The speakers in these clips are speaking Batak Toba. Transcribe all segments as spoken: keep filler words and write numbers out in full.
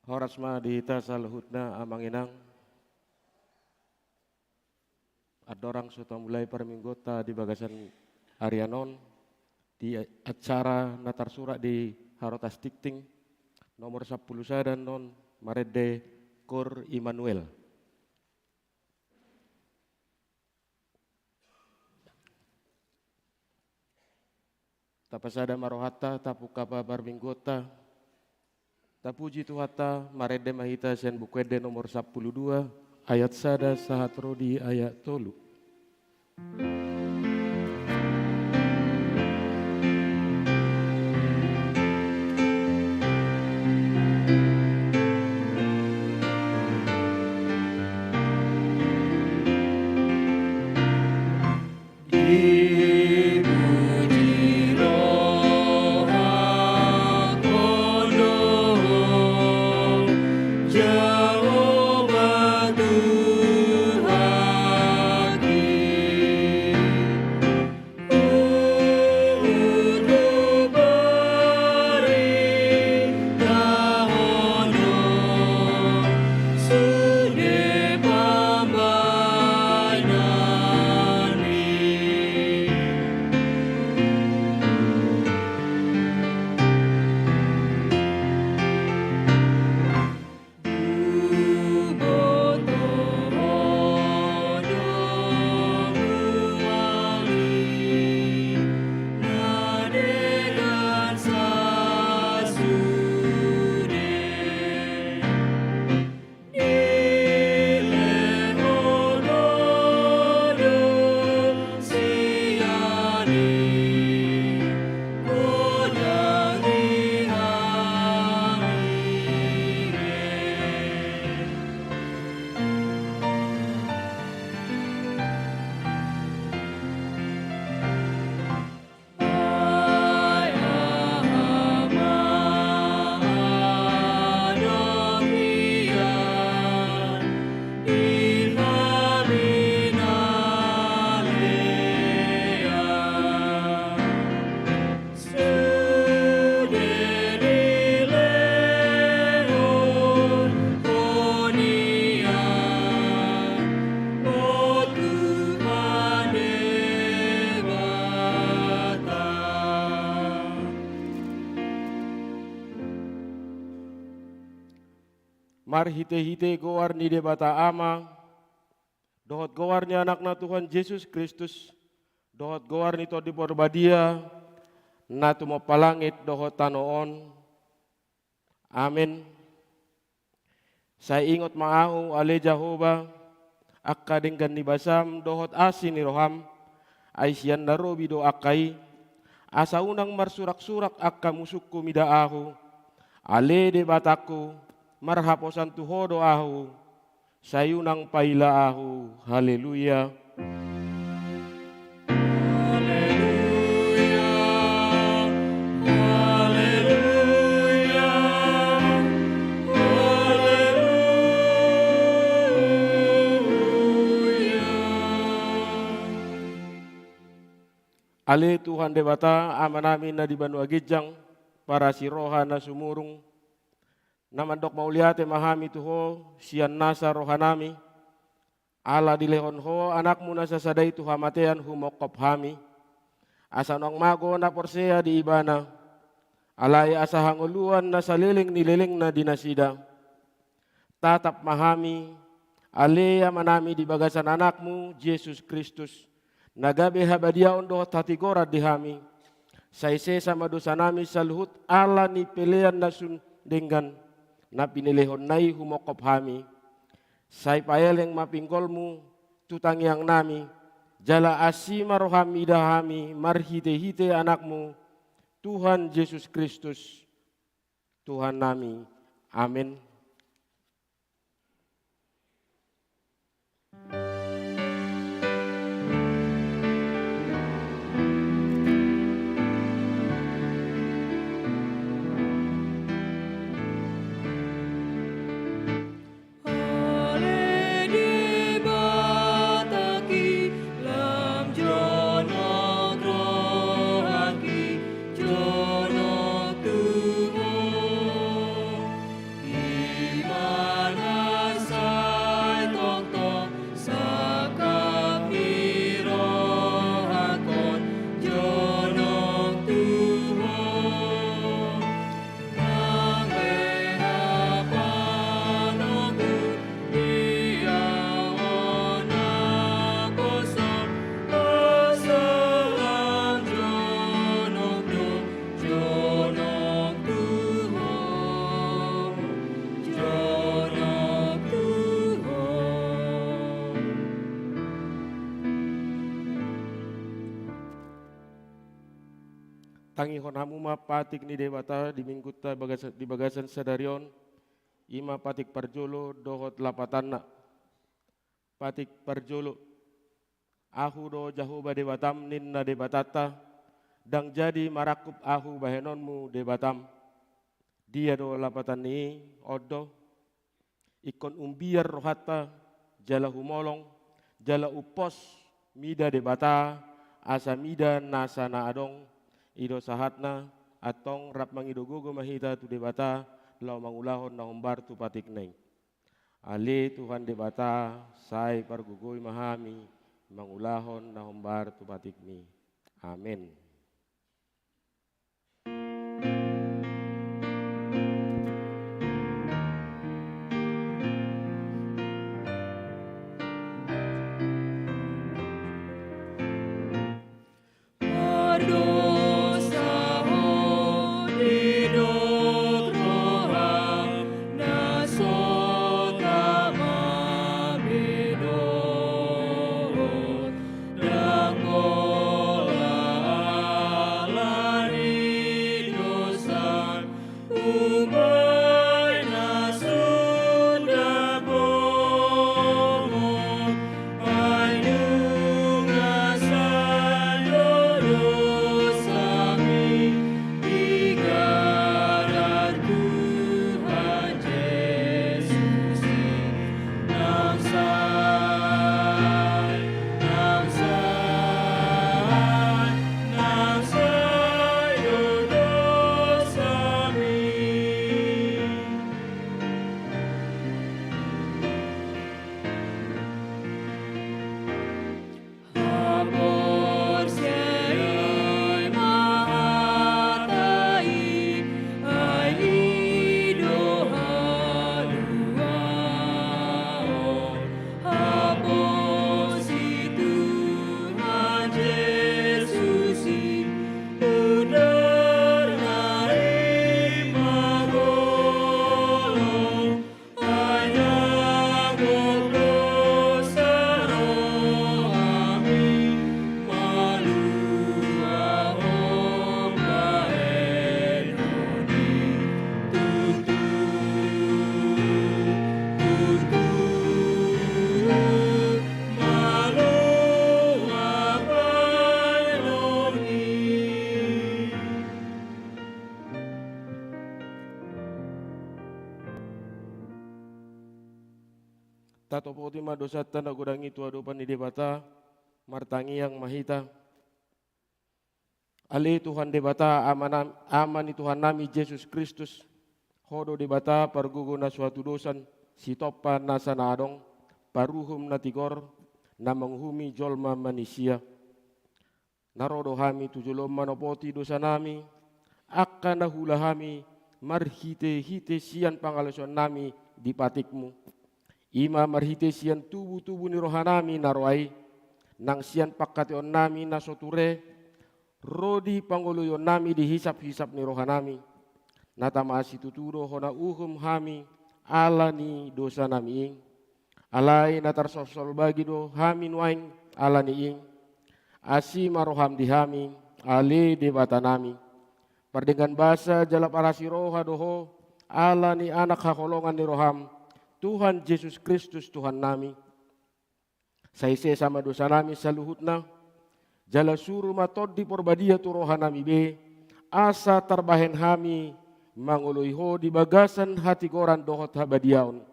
Horas ma di hita saluhutna amang inang. Andorang so tamulai parmingguonta di bagasan arian on, di acara na tarsurat di Harotas Tingting, nomor sampulu sada annon, marende Koor Immanuel. Tapasada ma rohanta, tapungka ma parmingguonta. Tapuji Tuhanta, marende ma hita sian Buku Ende nomor sampulu dua, ayat sada sahat ro di ayat tolu. Dipuji rohangku do, Jahowa Tuhanki. Huhut do paritahon do sude pambahenanmi. Huboto Ho do muali na denggan sasude. Dilehon Ho do sian i godang di hami be. Ai aha ma adong hian di hami na lean. Sude dilehon Ho nian, o Tuhan Debata. Marhitehite goar ni Debata Ama, dohot goar ni Anakna Tuhan Jesus Kristus, dohot goar ni Tondi Porbadia, na tumompa langit dohot tano on. Amen. Sai ingot ma ahu, ale Jahowa, angka denggan ni basam dohot asi ni roham, ai sian na robi do angka i, asa unang marsuraksurak angka musungku mida ahu, ale Debatangku, marhaposan tu Ho do ahu, sai unang paila ahu. Haleluya. Haleluya. Haleluya. Haleluya. Ale Tuhan Debata, Amanami na di banua ginjang, parasi roha na sumurung, na mandok mauliate ma hami tu Ho sian nasa rohanami, ala dilehon Ho Anakmu na sasada i tu hamatean humongkop hami, asa unang mago na porsea di Ibana, alai asa hangoluan na saleleng ni lelengna di nasida. Tatap ma hami, ale Amanami, di bagasan Anakmu Jesus Kristus, na gabe habadiaon dohot hatigoran di hami. Sai sesa ma dosanami saluhut ala ni pelean na sun denggan na pinelehonNa i humongkop hami. Sai paeleng ma pinggolMu tu tangiangnami, jala asi ma rohaM mida hami marhitehite AnakMu, Tuhan Jesus Kristus, Tuhannami. Amen. Ale Debatangki, lam jonok rohangki, jonok tu Ho. Tangihon hamu ma patik ni Debata di minggunta bagas-, di bagasan sadari on, i ma patik parjolo dohot lapatanna. Patik parjolo. Ahu do Jahowa Debatam, ninna Debatanta, ndang jadi marangkup ahu bahenonmu Debatam. Dia do lapatan ni i? On do. Ingkon umbiar rohanta, jala humolong, jala umpos mida Debata, asa mida nasa na adong. I do sahatna, antong rap mangido gogo ma hita tu Debata, laho mangulahon na hombar tu patikna i. Ale Tuhan Debata, sai pargogoi ma hami, mangulahon na hombar tu patikmi. Amen. Pardosa ho didok roham na so tama be dohot ndang pola ala ni dosa. Umbahen na so ndang pola, ai nunga sajo dosami, digarar Tuhan Jesus i. Nang sai, nang sai, nang sai do dosami. Haporseai ma hata i, ai i do haluaon. Haporsi Tuhan Jesus i, undarna i magolong. Ai ndang gok dosa rohami, malua ho bahenon i. Tutu, tutu, malua bahenon i. Tatopoti ma dosanta na godang i tu adopan ni Debata, martangiang ma hita. Ale Tuhan Debata, Ama nam-, Ama ni Tuhannami Jesus Kristus, Ho do Debata pargogo na so hatudosan, sitompa nasa na adong, paruhum na tigor, na manguhumi jolma manisia. Na ro do hami tu jolom manopoti dosanami, angka na huula hami marhitehite sian pangalaosionami di patikmu. I ma marhite sian tubutubu ni rohanami na roa i, nang sian pangkataionami na so ture, ro di pangoloionami di hisaphisap ni rohanami. Na tama situtu do hona uhum hami ala ni dosanami i. Alai na tarsolsol bagi do hami nuaeng ala ni i. Asi ma roham di hami, ale Debatanami. Pardenggan basa jala parasi roha do Ho, ala ni Anak haholongan ni roham, Tuhan Jesus Kristus Tuhannami. Sai sesa ma dosanami saluhutna, jala suru ma Tondi Porbadia tu rohanami be, asa tarbahen hami mangoloi Ho di bagasan hatigoran dohot habadiaon.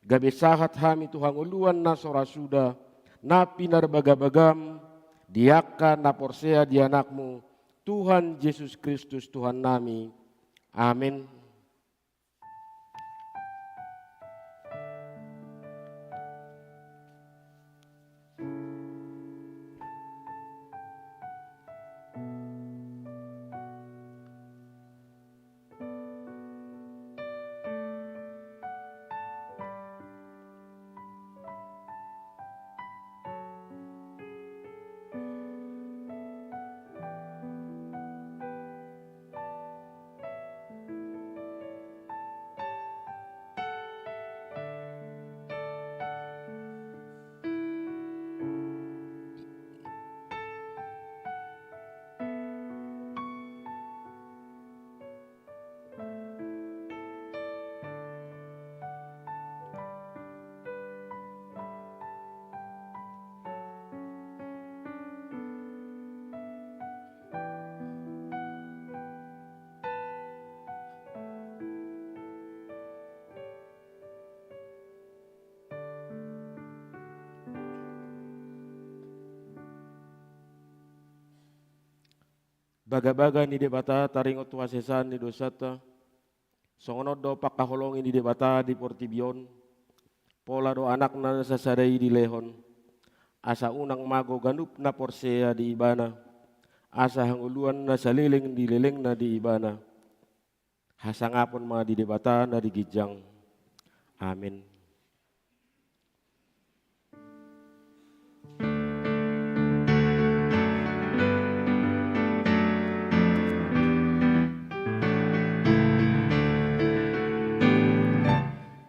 Gabe sahat hami tu hangoluan na so ra suda, na pinarbagabagam di angka na porsea di Anakmu, Tuhan Jesus Kristus Tuhannami. Amen. Bagabaga ni Debata taringot tu hasesaan ni dosanta, songon on do pangkaholongi ni Debata di portibi on, pola do Anakna na sasada i dilehon, asa unang mago ganup na porsea di Ibana, asa hangoluan na saleleng ni lelengna di Ibana. Hasangapon ma di Debata na di ginjang. Amen.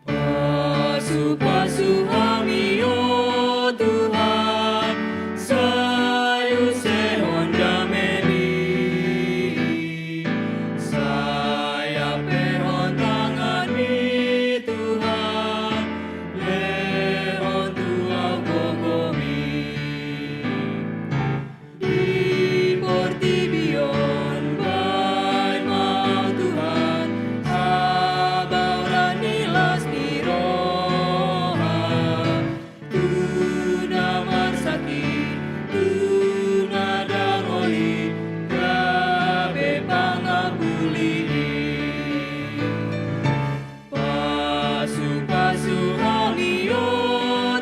Pasu-pasu hami, o Tuhan, sai usehon damemi. Sai ampehon tanganmi, Tuhan, lehon tu ahu gogomi. Di portibi on baen ma ahu, Tuhan, habaoran ni las ni roha, tu na marsakit, tu na dangol i, gabe pangapuli i. Pasu-pasu hami, o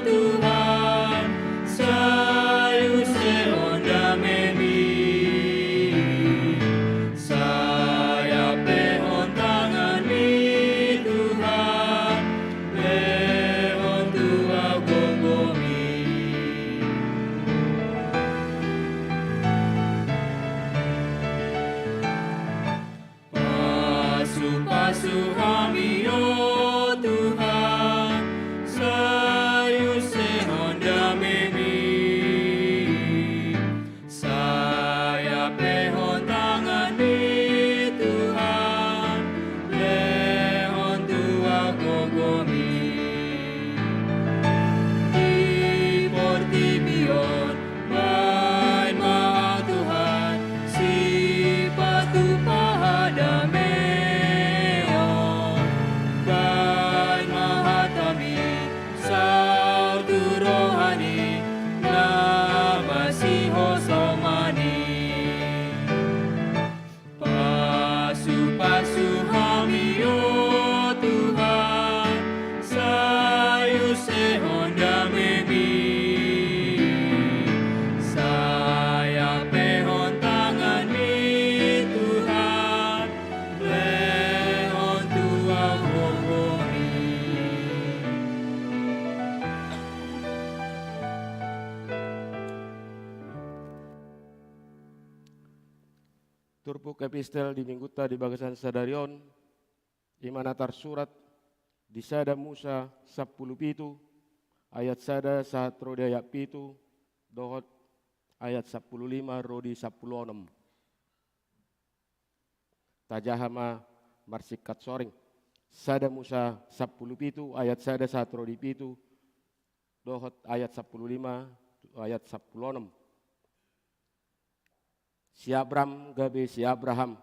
Tuhan, sai usehon damemi. Sai ampehon tanganmi, Tuhan, lehon tu ahu gogomi. Pasu-pasu hami, o Tuhan, sai usehon damemi. Sai ampehon tanganmi, Tuhan, lehon tu ahu gogomi. Di portibi on baen ma ahu, Tuhan, sipatu pahadameon. Baen ma hatami saur tu rohani, na masihosomani. Pasu-pasu hami, o Tuhan, sai usehon damemi. Sai ampehon tanganmi, Tuhan, lehon tu ahu gogomi. Turpuk epistel di minggunta di bagasan sadari on, i ma na tarsurat di sada Musa sampulu pitu ayat sada sahat ro di ayat pitu, dohot ayat sampulu lima ro di sampulu onom. Tajaha ma marsingkat soring. Sada Musa sampulu pitu ayat sada sahat ro di pitu, dohot ayat sampulu lima, ayat sampulu onom. Si Abram gabe si Abraham.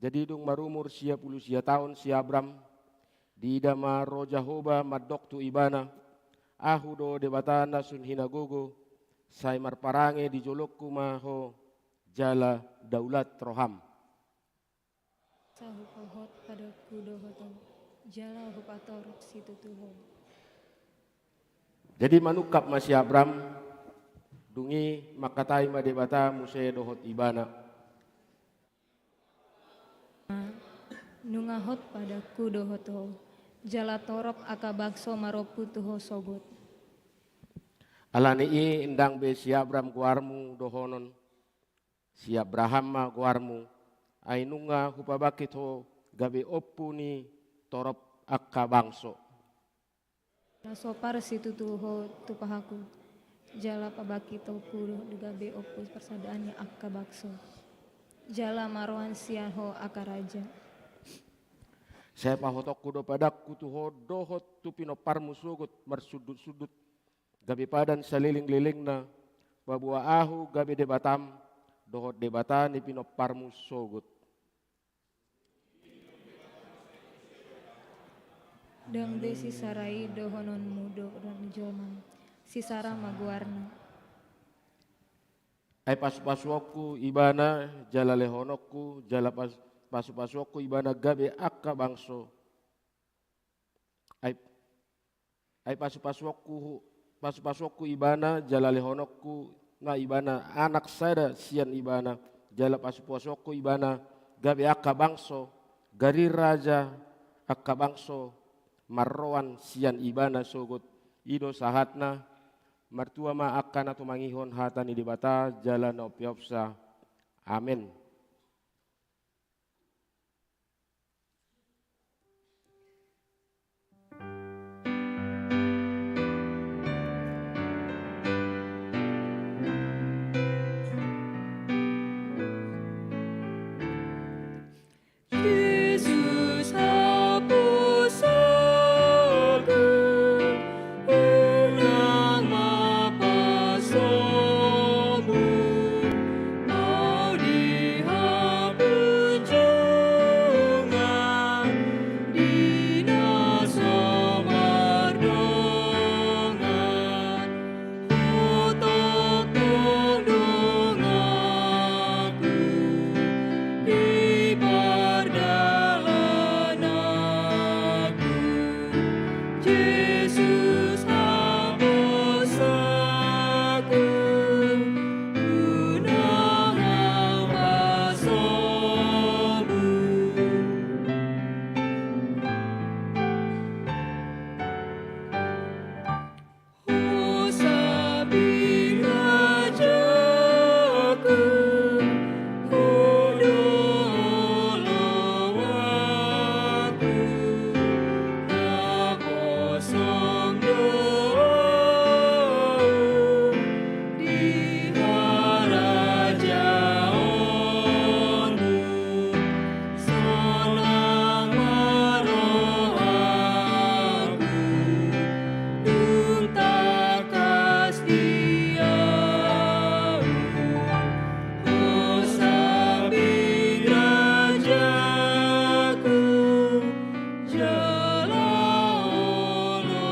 Jadi dung marumur sia pulu sia taon si Abram, diida ma roha Jahowa mandok tu ibana, Ahu do Debata na sun hinagogo, sai marparange di jolongku ma ho, jala daulat roham. Asa hupasahat padangku dohot ho, jala hupatorop situtu ho. Jadi manungkap ma si Abram, dung i mangkatai ma Debata muse dohot ibana. Nunga hot padangku dohot ho, jala torop angka bangso marompu tu ho sogot. Alani i ndang be si Abram goarmu dohonon, si Abraham ma goarmu, ai nunga hupabangkit ho gabe ompu ni torop angka bangso. Laos sopar situtu ho tu pahaku, jala pabangkithonku do gabe ompu parsadaan ni angka bangso, jala maroan sian ho angka raja. Sai pahothonku do padangku tu ho dohot tu pinomparmu sogot marsundut-sundut, gabe padan saleleng-lelengna, paboa Ahu gabe Debatam dohot Debata ni pinomparmu sogot. Ndang be si Sara i dohononmu do, dohot ni jolma, si Sara ma goarna. Ai pasupasuonku ibana jala lehononku, jala pas-, pasupasuonku ibana gabe angka bangso. Ai, ai pasupasuonku, pasupasuonku ibana jala lehononku, na ibana anak sada sian ibana, jala pasupasuonku ibana gabe angka bangso, gari raja angka bangso, marroan sian ibana sogot. I do sahatna. Martua ma angka na tumangihon hata ni Debata jala na umpeopsa. Amen. Jesus, haposanku, unang ma pasomu, Ho di hapunjungan, di na so mardongan. Ho tongtong donganku di pardalananku, Jesus haposanku, unang ma pasomu. Ho sambing rajaku, Ho do oloanku, naposong do Ho di harajaonmu. Sonang ma rohangku, dung tangkas di Ahu, Ho sambing rajaku, jala oloanku.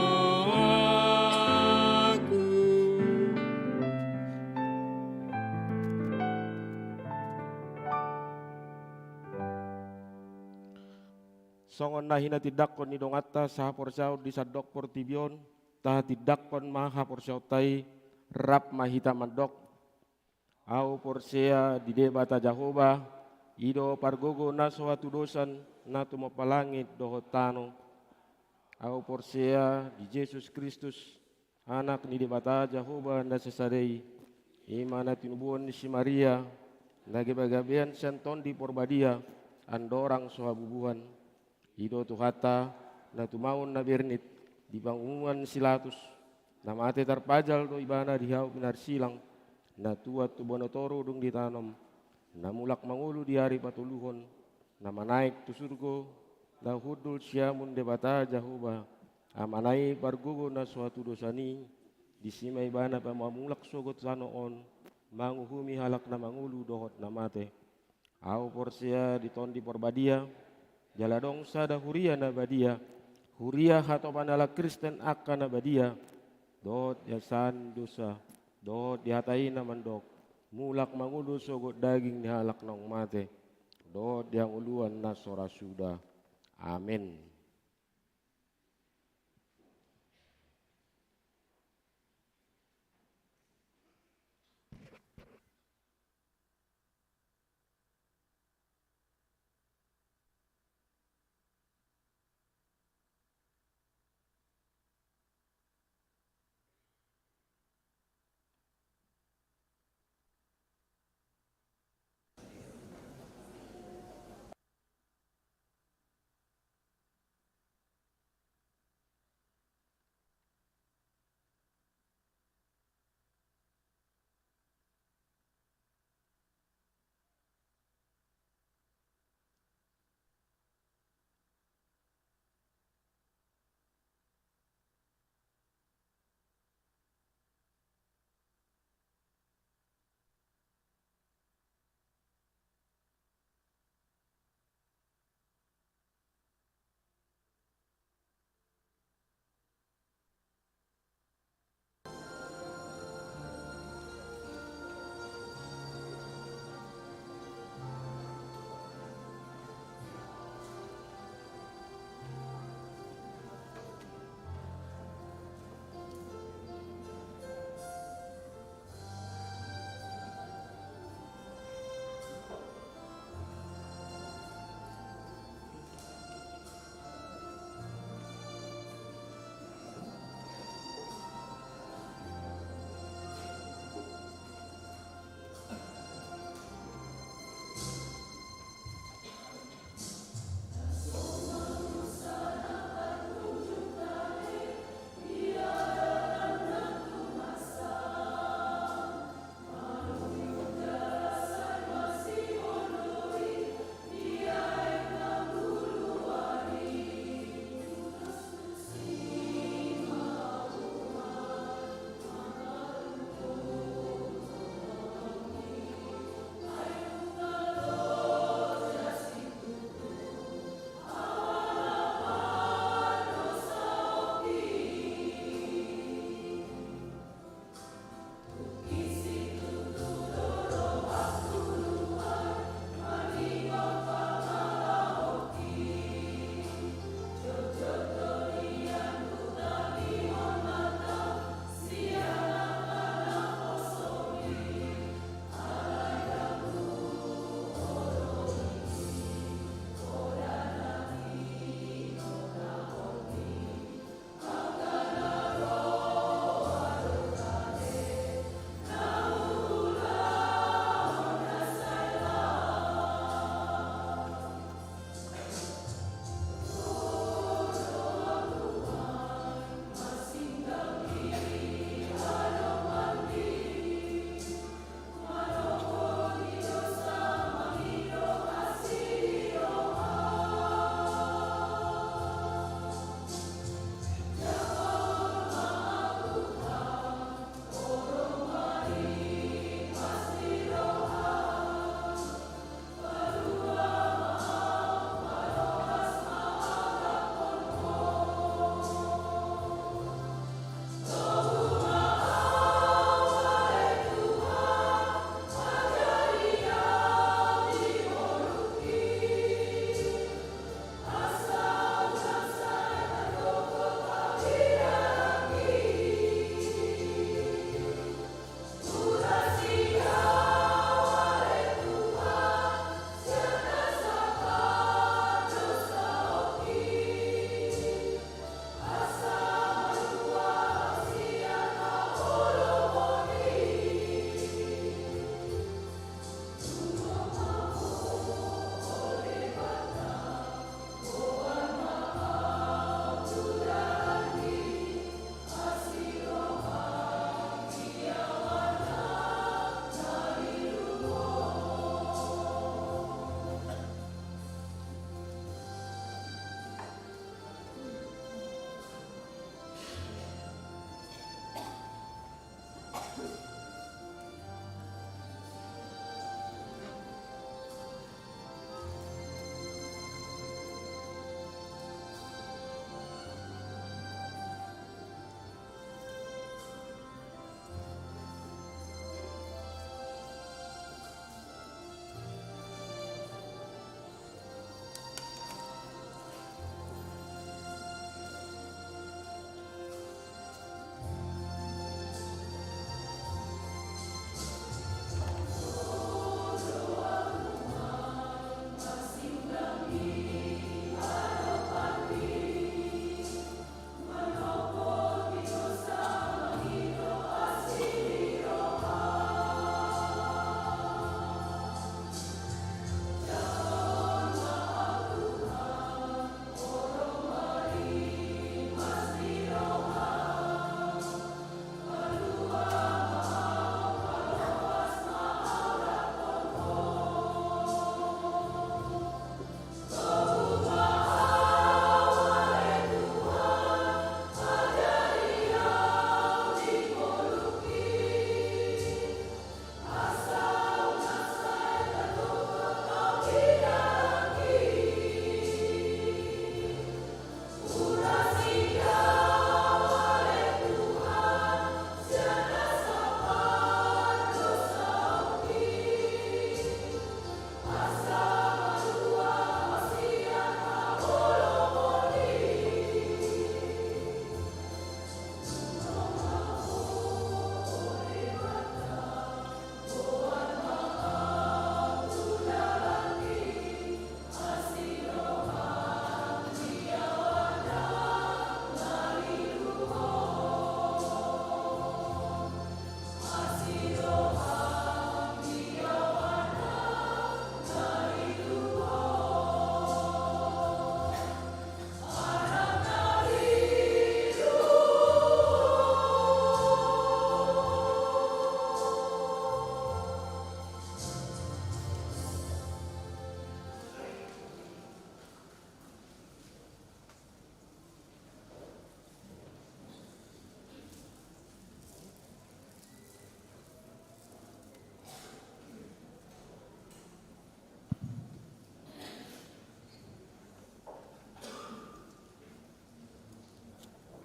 Songon na hinatindangkon ni donganta sahaporseaon di sandok portibi on, tahatindangkon ma haporseaonta i. Rap ma hita mandok: Ahu porsea di Debata Jahowa, i do pargogo na so hatudosan, na tumompa langit dohot tano. Ahu porsea di Jesus Kristus, Anak ni Debata Jahowa na sasada i, i ma na tinubuhon ni si Maria, na gabegabean sian Tondi Porbadia, andorang so habubuhan. I do Tuhanta, na tumaon na bernit di panguhuman si Pilatus, na mate tarpajal do Ibana di hau pinarsilang, na tuat tu bona toru dung ditanom, na mulak mangolu di ari patoluhon, na manaek tu surgo, na hundul siamun Debata Jahowa, Amana i pargogo na so hatudosan i. Disi ma Ibana pamamulak sogot tano on, manguhumi halak na mangolu dohot na mate. Ahu porsea di Tondi Porbadia, jala adong sada huria na badia, huria hatopan halak Kristen angka na badia, dohot di hasesaan dosa, dohot di hata i na mandok, mulak mangolu sogot daging ni halak naung mate, dohot di hangoluan na so ra suda. Amen.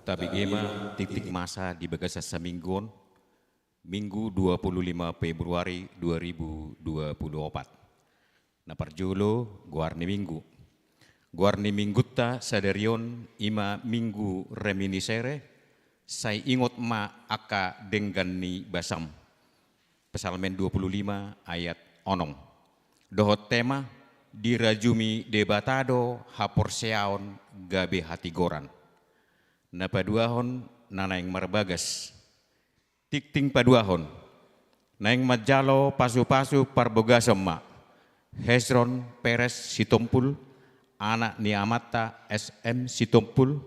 Tabege ma tiktik masa di bagasan saminggu on, Minggu dua puluh lima Februari dua ribu dua puluh opat. Na parjolo, goar ni minggu. Goar ni minggunta sadari on i ma Minggu Reminiscere, sai ingot ma angka denggan ni basam. Psalmen dua puluh lima ayat onom. Dohot tema, dirajumi Debata do haporseaon gabe hatigoran. Na paduahon na naeng marbagas. Tiktik paduahon. Naeng manjalo pasupasu parbogason ma. Hezron Peres Sitompul, anak ni amanta S M Sitompul,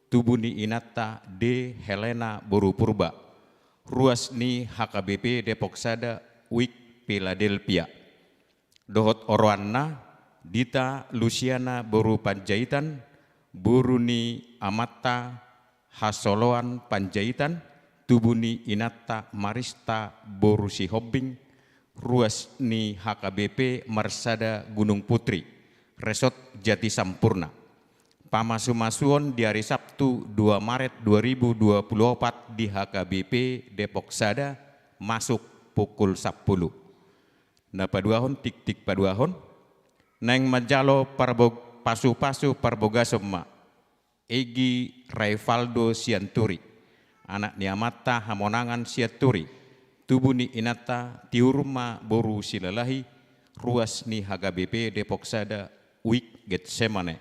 tubu ni inanta D Helena boru Purba, ruas ni H K B P Depok Sada, Wijk Philadelphia. Dohot oroanna, Dita Lusiana boru Panjaitan, boru ni amanta Hasoloan Panjaitan, tubu ni inanta Marista boru Sihombing, ruas ni H K B P Marsada Gunung Putri, Resort Jatisampurna. Pamasumasuon di ari Sabtu dua Maret dua ribu dua puluh opat di H K B P Depok Sada, masuk pukul sampulu. Na paduahon, tiktik paduahon. Naeng manjalo parbo-, pasupasu parbogason ma. Egi Raifaldo Sianturi, anak ni amanta Hamonangan Sianturi, tubu ni inanta Tiur ma boru Silalahi, ruas ni H K B P Depok Sada, Wijk Getsemane.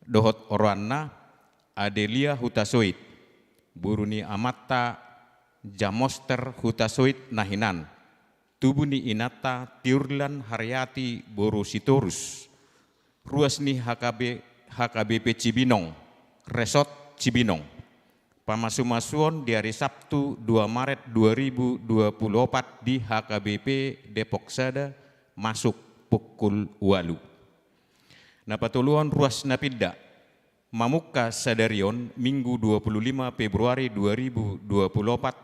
Dohot oroanna, Adelia Hutasoit, boru ni amanta Jamoster Hutasoit na hinan, tubu ni inanta Tiurlan Haryati boru Sitorus, ruas ni H K B, H K B P Cibinong, Resort Cibinong. Pamasumasuon di ari Sabtu dua Maret dua ribu dua puluh opat di H K B P Depok Sada, masuk pukul ualu. Na patoluhon, ruas na pinda. Mamungka sadari on, Minggu dua puluh lima Februari dua ribu dua puluh opat,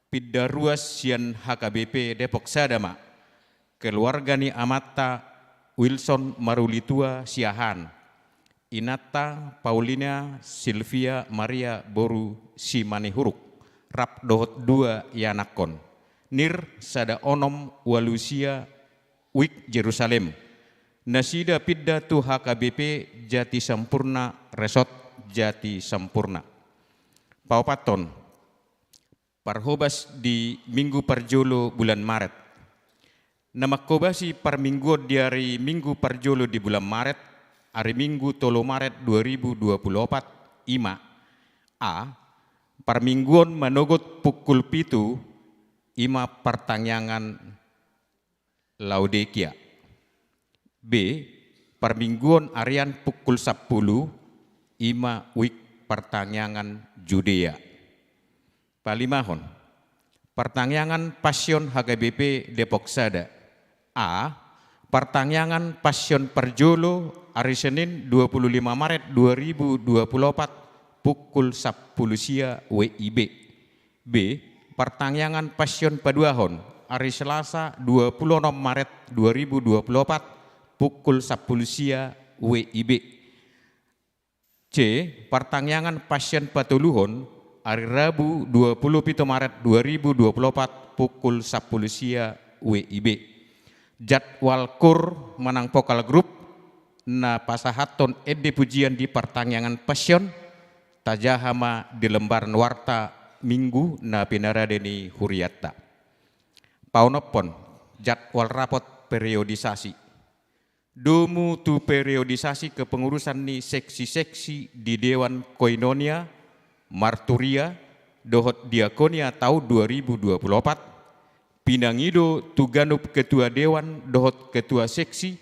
pinda ruas sian H K B P Depok Sada ma. Keluarga ni amanta Wilson Marulitua Siahaan, inanta Paulina Silvia Maria boru Simanihuruk, rap dohot dua ianakhon, nir sada onom ualu sia, Wijk Jerusalem. Nasida pinda tu H K B P Jatisampurna, Resort Jatisampurna. Paopathon, parhobas di minggu parjolo bulan Maret. Na manghobasi parmingguon di ari Minggu parjolo di bulan Maret, ari Minggu tolu Maret dua ribu dua puluh opat, i ma: A, parmingguon manogot pukul pitu, i ma partangiangan Laodikia. B, parmingguon arian pukul sampulu, i ma Wijk partangiangan Judea. Palimahon, partangiangan Passion H K B P Depok Sada. A, partangiangan Passion parjolo, ari Senin dua puluh lima Maret dua ribu dua puluh opat, pukul sampulu sia W I B. B, partangiangan Passion paduahon, ari Selasa dua puluh onom Maret dua ribu dua puluh opat, pukul sampulu sia W I B. C, partangiangan Passion patoluhon, ari Rabu dua puluh pitu Maret dua ribu dua puluh opat, pukul sampulu sia W I B. Jadwal kur manang vokal grup na pasahathon ende pujian di partangiangan Passion, tajaha ma di lembaran warta Minggu na pinarade ni hurianta. Paonomhon, jadwal rapot periodisasi. Domu tu periodisasi kepengurusan ni seksi-seksi di Dewan Koinonia, Marturia, dohot Diakonia taon dua ribu dua puluh opat, pinangido tu ganup ketua dewan dohot ketua seksi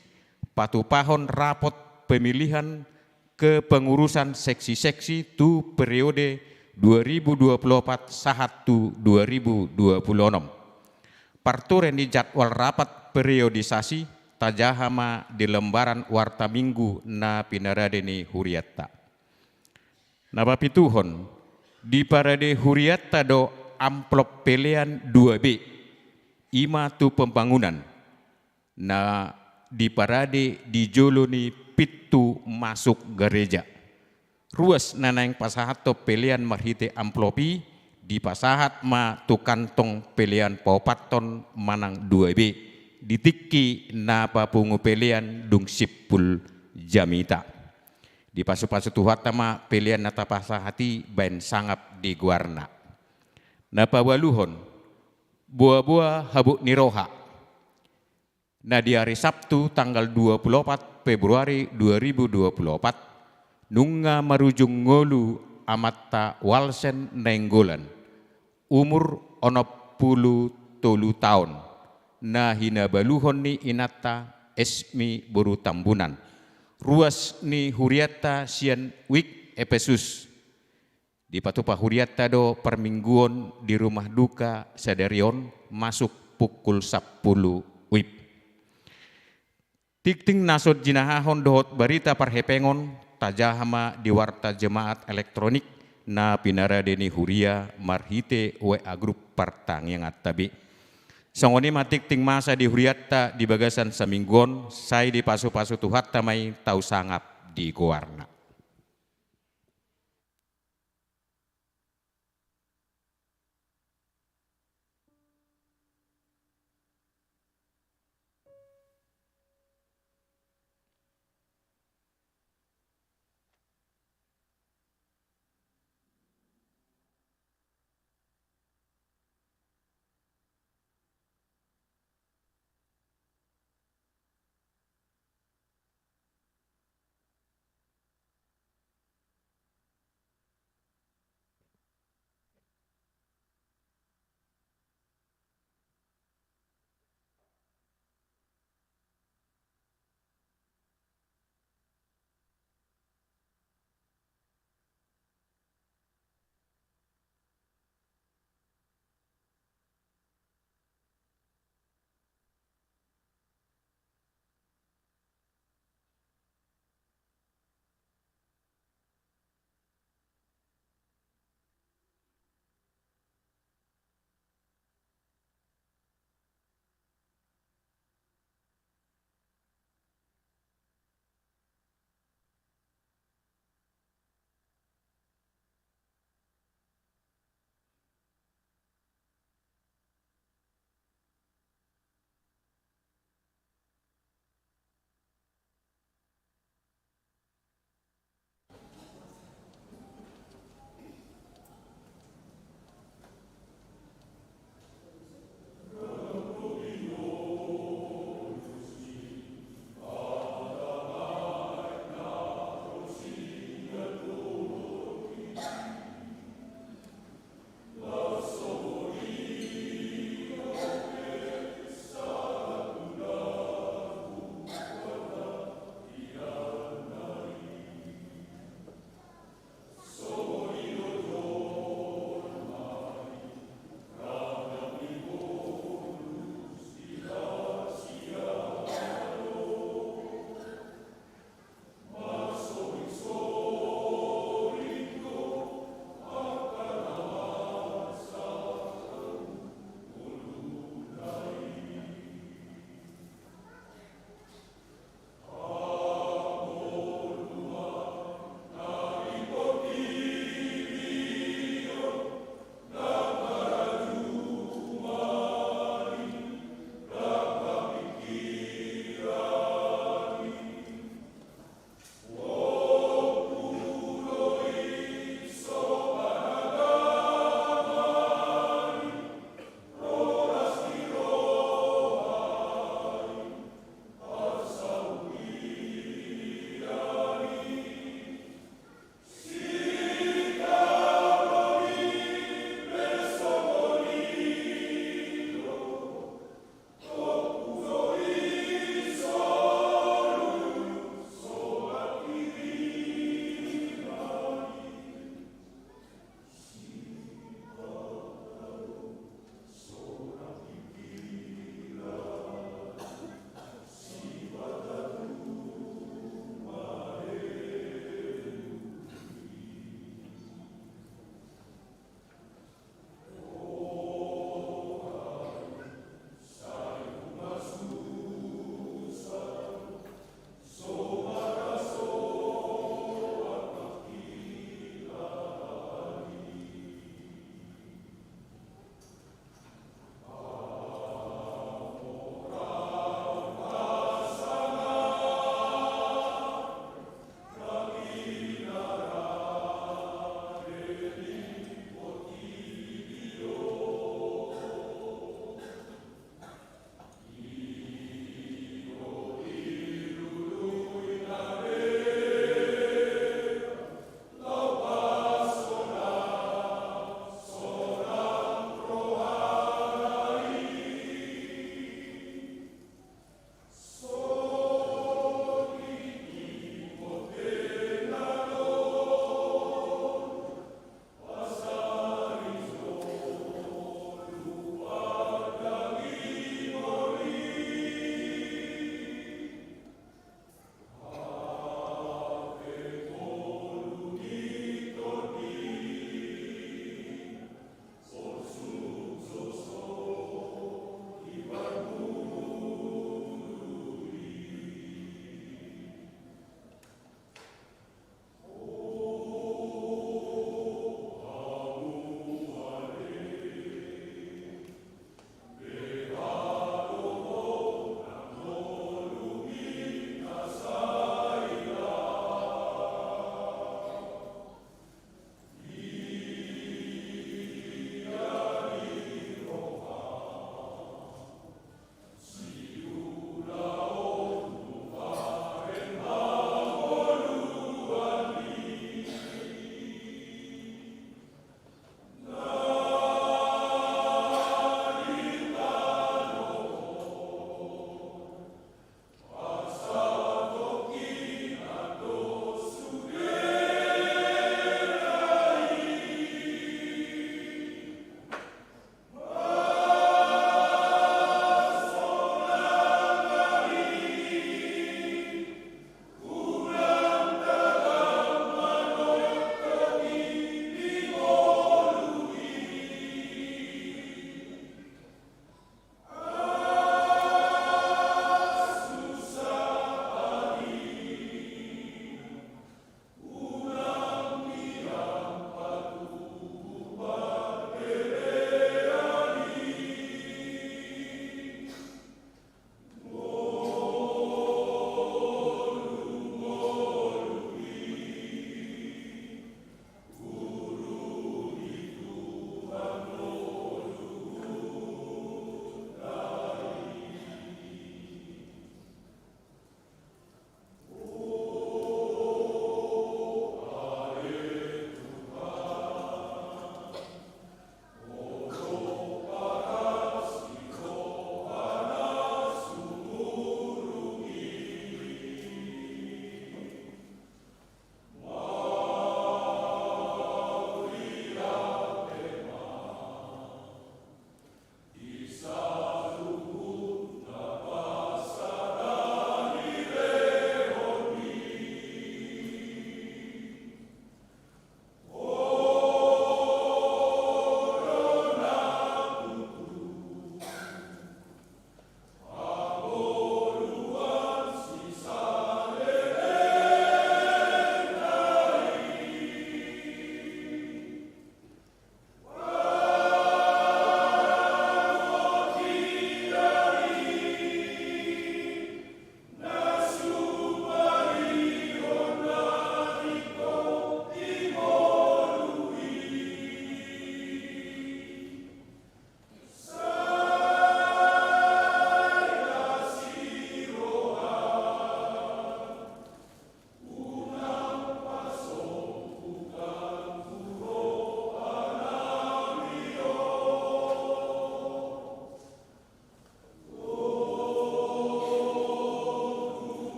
patupahon rapot pemilihan kepengurusan seksi-seksi tu periode dua ribu dua puluh opat sahat tu dua ribu dua puluh onom. Parture ni jadwal rapat periodisasi tajaha ma di lembaran warta Minggu na pinarade ni hurianta. Na papituhon, diparade hurianta do amplop pelean dua B, i ma tu pembangunan, na diparade di jolo ni pintu masuk gareja. Ruas na naeng pasahathon pelean marhite amplop i dipasahat ma tu kantong pelean paopathon manang dua B di tingki na papungu pelean dung simpul jamita. Dipasupasu Tuhanta ma pelean na tapasahat i baen sangap di goarna. Na paualuhon, boaboa habot ni roha. Na di ari Sabtu tanggal dua puluh opat Februari dua ribu dua puluh opat, nunga marujung ngolu amanta Walsen Nainggolan, umur onom pulu tolu taon, na hinabaluhon ni inanta Esmi boru Tambunan, ruas ni hurianta sian Wik Epesus. Dipatupa hurianta do parmingguon di rumah duka sadari on masuk pukul sampulu wib. Tingting na so jinahahon dohot barita parhepengon tajaha ma di warta jemaat elektronik na pinarade ni huria marhite W A grup partangianganta be. Songon i ma tingting masa di hurianta di bagasan saminggu on, sai dipasupasu Tuhanta ma i tau sangap di goarna.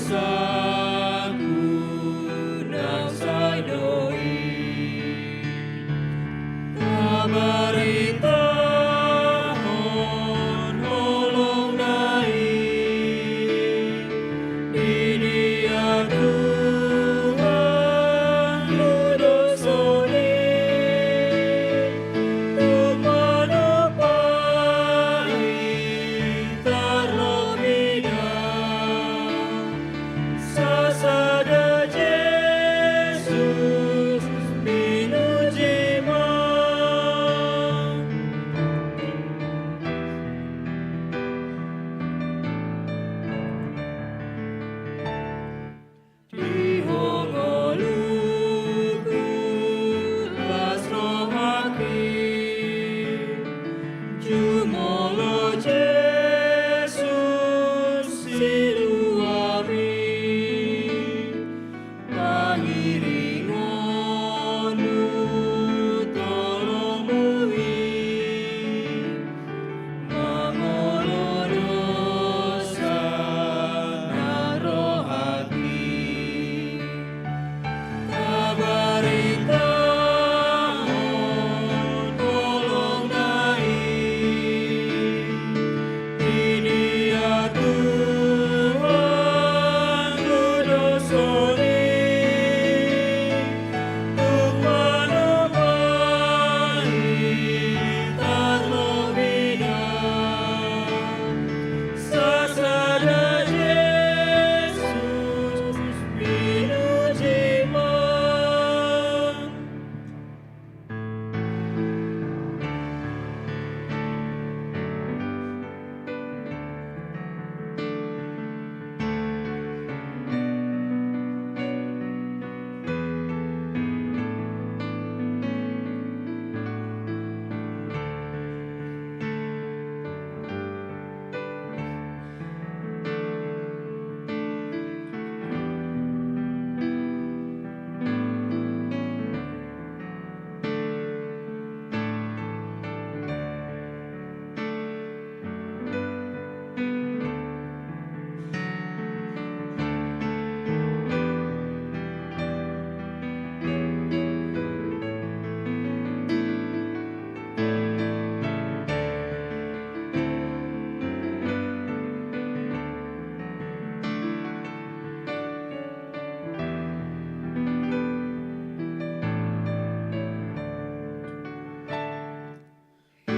Saku ndang sai do i. Tabaritahon holongna i. Di dia Tuhan tudoson i. Tung manopari tarlobina. Sasada Jesus pinuji ma. Di ho ngoluku las rohangki, jumolo Jesus siluami, pangiringonu tolomu i. Mangolu dosa na rohangki. Tabaritahon holongna i. Di dia Tuhan tudoson i. Tung manopari tarlobina. Sasada Jesus pinuji ma.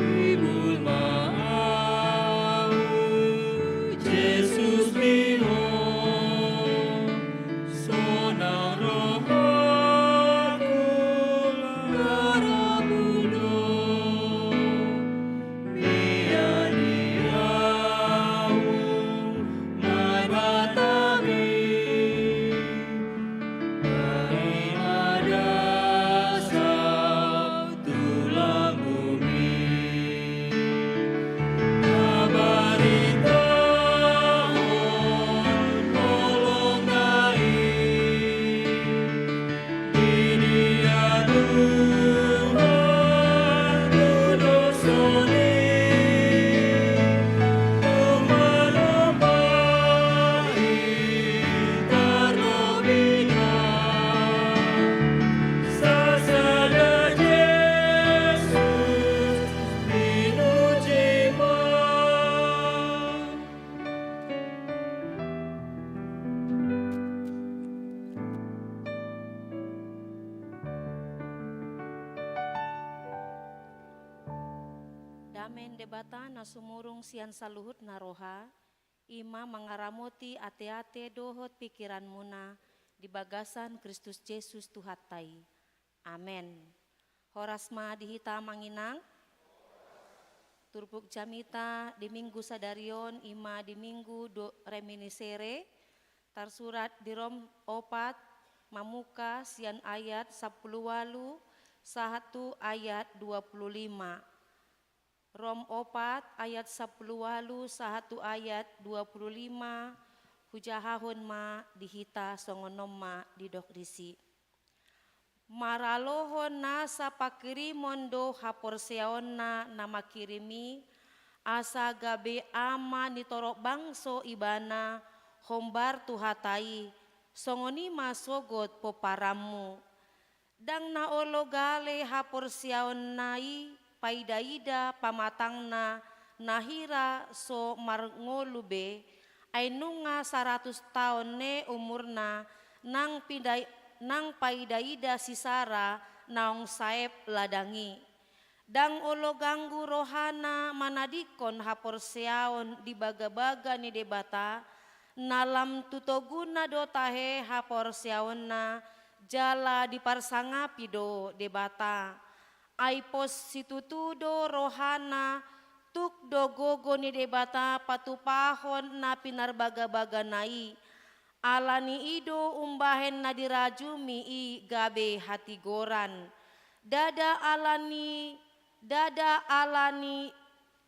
Hibul ma ahu, Jesus, di Ho, sonang rohangku, garapmu do, mian di ahu, Naibatami. Bahen ma das ahu tu lambungmi. Tabaritahon holongna i. Di dia Tuhan tudoson i. Tung manopari tarlobina. Sasada Jesus pinuji ma. Dame ni Debata na sumurung sian saluhutna roha, i ma mangaramoti ateate dohot pingkiranmuna di bagasan Kristus Jesus Tuhanta i. Amen. Horas ma di hita, amang inang. Turpuk jamita di Minggu sadari on i ma di Minggu do, Reminiscere, tarsurat di Rom opat, mamungka sian ayat sampulu ualu sahat tu ayat dua pulu lima. Rom opat ayat sampulu ualu sahat tu ayat dua pulu lima, hujahahon ma di hita songon on ma didok disi. Maralohon nasa pangkirimon do haporseaonna na mangkirim i, asa gabe ama ni torop bangso ibana, hombar tu hata i, songon i ma sogot pomparanmu. Ndang na olo gale haporseaonna i paida-ida pamatangna na hira so marngolu be, ai nunga saratus taon ne umurna, nang pinda-, nang paida-ida si Sara naung saep ladang i. Ndang olo ganggu rohana manadingkon haporseaon di bagabaga ni Debata, na lam tu toguna do tahe haporseaonna, jala diparsangapi do Debata. Ai pos situtu do rohana, tuk do gogo ni Debata patupahon na pinarbagabagana i. Ala ni i do umbahen na dirajumi i gabe hatigoran. Ndada ala ni, ndada ala ni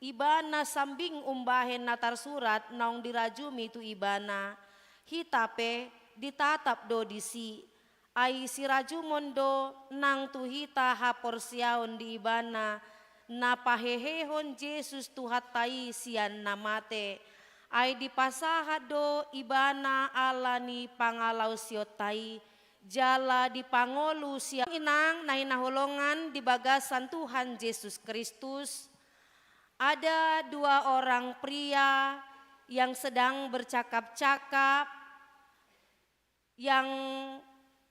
ibana sambing umbahen na tarsurat naung dirajumi tu ibana. Hita pe ditatap do disi. Ai sirajumon do nang tu hita haporseaon di ibana, na pahehehon Jesus Tuhanta i sian na mate. Ai dipasahat do ibana ala ni pangalaosionta i, jala dipangolu sian inang na hinaholongan di bagasan Tuhan Jesus Kristus. Ada dua orang pria yang sedang bercakap-cakap. Yang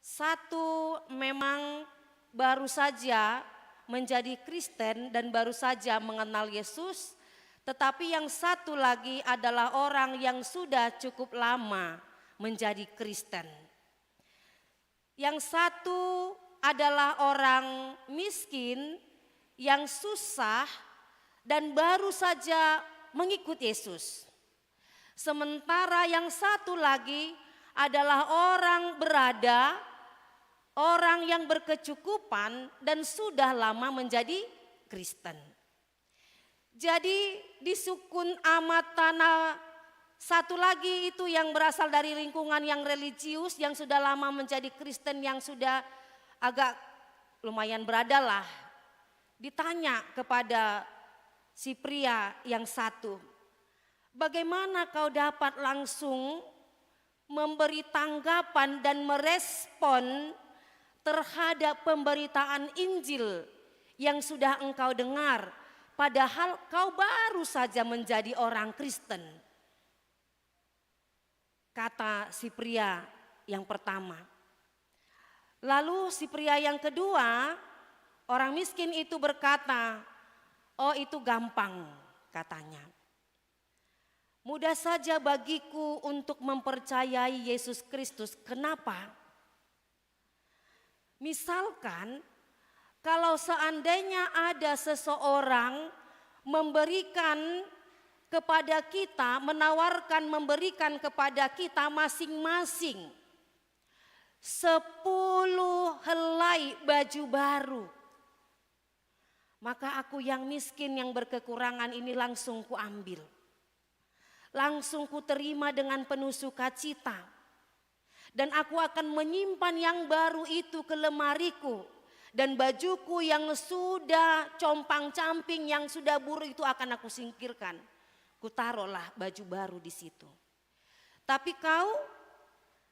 satu memang baru saja menjadi Kristen dan baru saja mengenal Yesus, tetapi yang satu lagi adalah orang yang sudah cukup lama menjadi Kristen. Yang satu adalah orang miskin yang susah dan baru saja mengikut Yesus. Sementara yang satu lagi adalah orang berada, orang yang berkecukupan dan sudah lama menjadi Kristen. Jadi, di sukun amata na satu lagi itu yang berasal dari lingkungan yang religius, yang sudah lama menjadi Kristen, yang sudah agak lumayan berada lah. Ditanya kepada si pria yang satu, "Bagaimana kau dapat langsung memberi tanggapan dan merespon terhadap pemberitaan Injil yang sudah engkau dengar, padahal kau baru saja menjadi orang Kristen?" Kata si pria yang pertama. Lalu si pria yang kedua, orang miskin itu berkata, "Oh, itu gampang," katanya. "Mudah saja bagiku untuk mempercayai Yesus Kristus." Kenapa? Misalkan, kalau seandainya ada seseorang memberikan kepada kita, menawarkan, memberikan kepada kita masing-masing sepuluh helai baju baru, maka aku yang miskin, yang berkekurangan ini langsung kuambil. Langsung kuterima dengan penuh sukacita. Dan aku akan menyimpan yang baru itu ke lemariku. Dan bajuku yang sudah compang-camping, yang sudah buruk itu akan aku singkirkan. Kutaruhlah baju baru di situ. Tapi kau,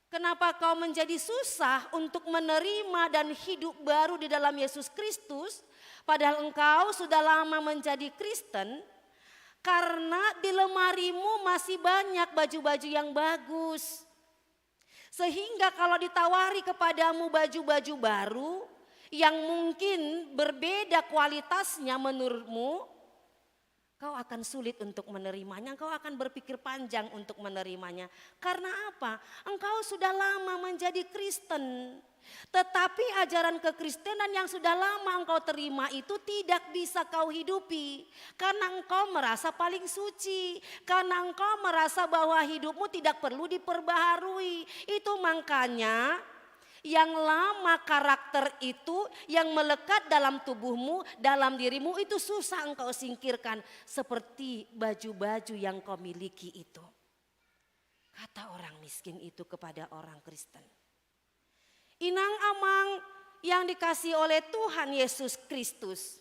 kenapa kau menjadi susah untuk menerima dan hidup baru di dalam Yesus Kristus, padahal engkau sudah lama menjadi Kristen? Karena di lemarimu masih banyak baju-baju yang bagus. Sehingga kalau ditawari kepadamu baju-baju baru yang mungkin berbeda kualitasnya menurutmu, kau akan sulit untuk menerimanya, engkau akan berpikir panjang untuk menerimanya. Karena apa? Engkau sudah lama menjadi Kristen. Tetapi ajaran kekristenan yang sudah lama engkau terima itu tidak bisa kau hidupi. Karena engkau merasa paling suci. Karena engkau merasa bahwa hidupmu tidak perlu diperbaharui. Itu makanya yang lama karakter itu yang melekat dalam tubuhmu, dalam dirimu, itu susah engkau singkirkan seperti baju-baju yang kau miliki itu. Kata orang miskin itu kepada orang Kristen. Inang amang yang dikasihi oleh Tuhan Yesus Kristus.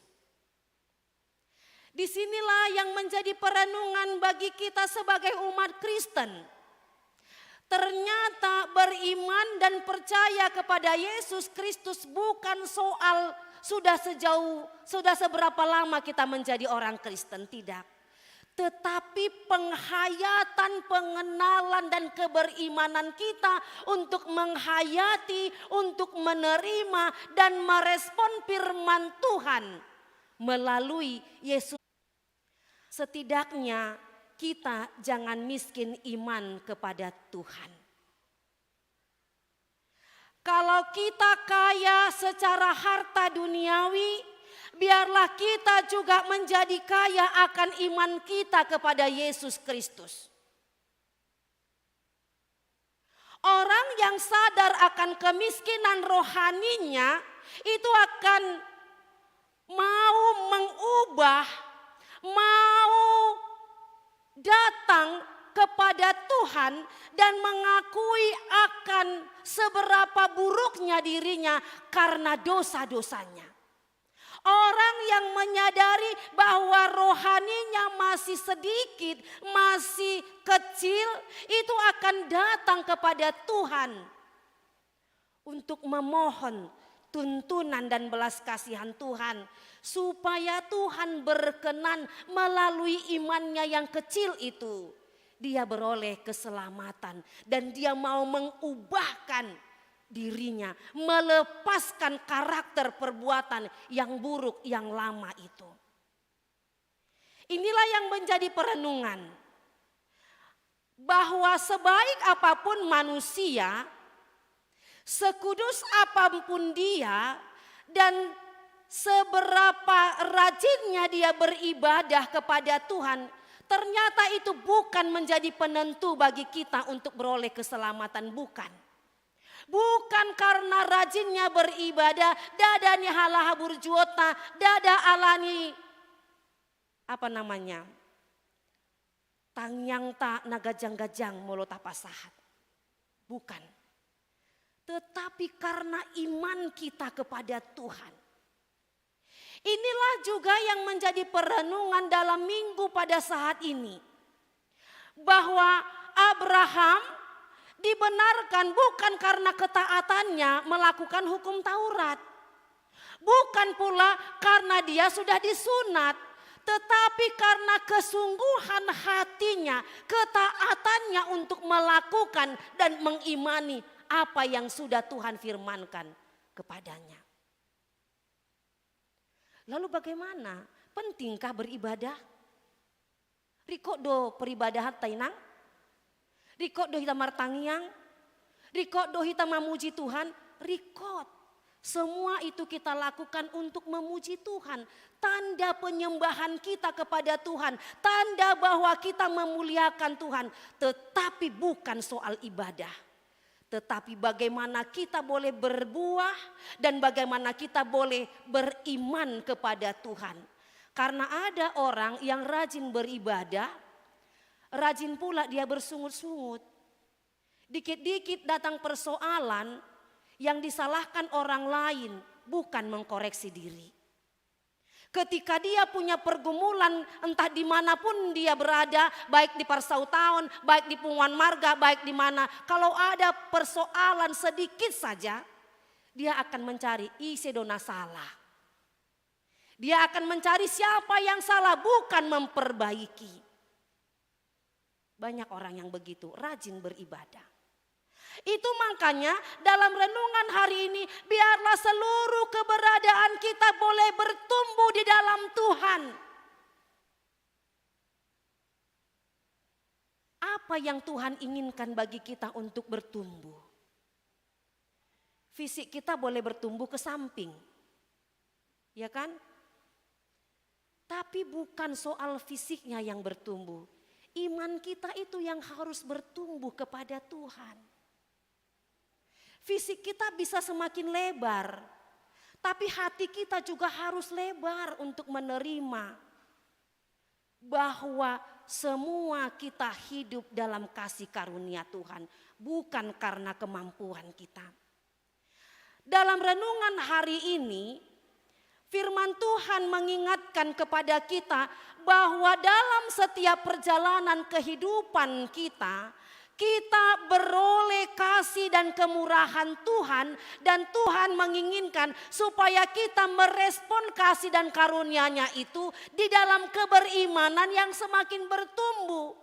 Di sinilah yang menjadi perenungan bagi kita sebagai umat Kristen. Ternyata beriman dan percaya kepada Yesus Kristus bukan soal sudah sejauh, sudah seberapa lama kita menjadi orang Kristen, tidak. Tetapi penghayatan, pengenalan, dan keberimanan kita untuk menghayati, untuk menerima, dan merespon firman Tuhan melalui Yesus. Setidaknya kita jangan miskin iman kepada Tuhan. Kalau kita kaya secara harta duniawi, biarlah kita juga menjadi kaya akan iman kita kepada Yesus Kristus. Orang yang sadar akan kemiskinan rohaninya itu akan mau mengubah, mau datang kepada Tuhan dan mengakui akan seberapa buruknya dirinya karena dosa-dosanya. Orang yang menyadari bahwa rohaninya masih sedikit, masih kecil, itu akan datang kepada Tuhan untuk memohon tuntunan dan belas kasihan Tuhan, supaya Tuhan berkenan melalui imannya yang kecil itu, dia beroleh keselamatan dan dia mau mengubahkan dirinya, melepaskan karakter perbuatan yang buruk yang lama itu. Inilah yang menjadi perenungan, bahwa sebaik apapun manusia, sekudus apapun dia, dan seberapa rajinnya dia beribadah kepada Tuhan, ternyata itu bukan menjadi penentu bagi kita untuk beroleh keselamatan, bukan. Bukan karena rajinnya beribadah, ndada ni halaha burjuonta, ndada alani, apa namanya, tangiangta na ganjang-ganjang molo tapasahat. Bukan. Tetapi karena iman kita kepada Tuhan. Inilah juga yang menjadi perenungan dalam minggu pada saat ini, bahwa Abraham dibenarkan bukan karena ketaatannya melakukan hukum Taurat, bukan pula karena dia sudah disunat, tetapi karena kesungguhan hatinya, ketaatannya untuk melakukan dan mengimani apa yang sudah Tuhan firmankan kepadanya. Lalu bagaimana? Pentingkah beribadah? Ringkot do peribadahanta, Inang? Ringkot do hita martangiang? Ringkot do hita mamuji Tuhan? Ringkot. Semua itu kita lakukan untuk memuji Tuhan. Tanda penyembahan kita kepada Tuhan. Tanda bahwa kita memuliakan Tuhan. Tetapi bukan soal ibadah. Tetapi bagaimana kita boleh berbuah dan bagaimana kita boleh beriman kepada Tuhan. Karena ada orang yang rajin beribadah, rajin pula dia bersungut-sungut. Dikit-dikit datang persoalan, yang disalahkan orang lain, bukan mengkoreksi diri. Ketika dia punya pergumulan, entah dimanapun dia berada, baik di parsautaon, baik di punguan marga, baik di mana, kalau ada persoalan sedikit saja, dia akan mencari ise do na salah. Dia akan mencari siapa yang salah, bukan memperbaiki. Banyak orang yang begitu, rajin beribadah. Itu makanya dalam renungan hari ini, biarlah seluruh keberadaan kita boleh bertumbuh di dalam Tuhan. Apa yang Tuhan inginkan bagi kita untuk bertumbuh? Fisik kita boleh bertumbuh ke samping. Ya kan? Tapi bukan soal fisiknya yang bertumbuh. Iman kita itu yang harus bertumbuh kepada Tuhan. Fisik kita bisa semakin lebar, tapi hati kita juga harus lebar untuk menerima bahwa semua kita hidup dalam kasih karunia Tuhan, bukan karena kemampuan kita. Dalam renungan hari ini, firman Tuhan mengingatkan kepada kita bahwa dalam setiap perjalanan kehidupan kita, Kita beroleh kasih dan kemurahan Tuhan, dan Tuhan menginginkan supaya kita merespon kasih dan karunia-Nya itu di dalam keberimanan yang semakin bertumbuh.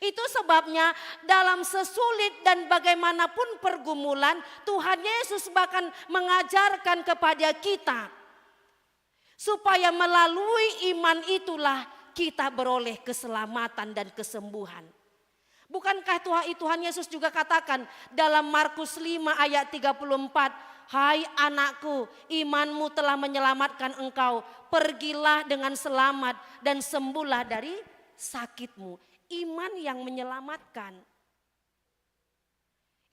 Itu sebabnya dalam sesulit dan bagaimanapun pergumulan, Tuhan Yesus bahkan mengajarkan kepada kita supaya melalui iman itulah kita beroleh keselamatan dan kesembuhan. Bukankah Tuhan, Tuhan Yesus juga katakan dalam Markus lima ayat tiga puluh empat, "Hai anakku, imanmu telah menyelamatkan engkau. Pergilah dengan selamat dan sembuhlah dari sakitmu." Iman yang menyelamatkan.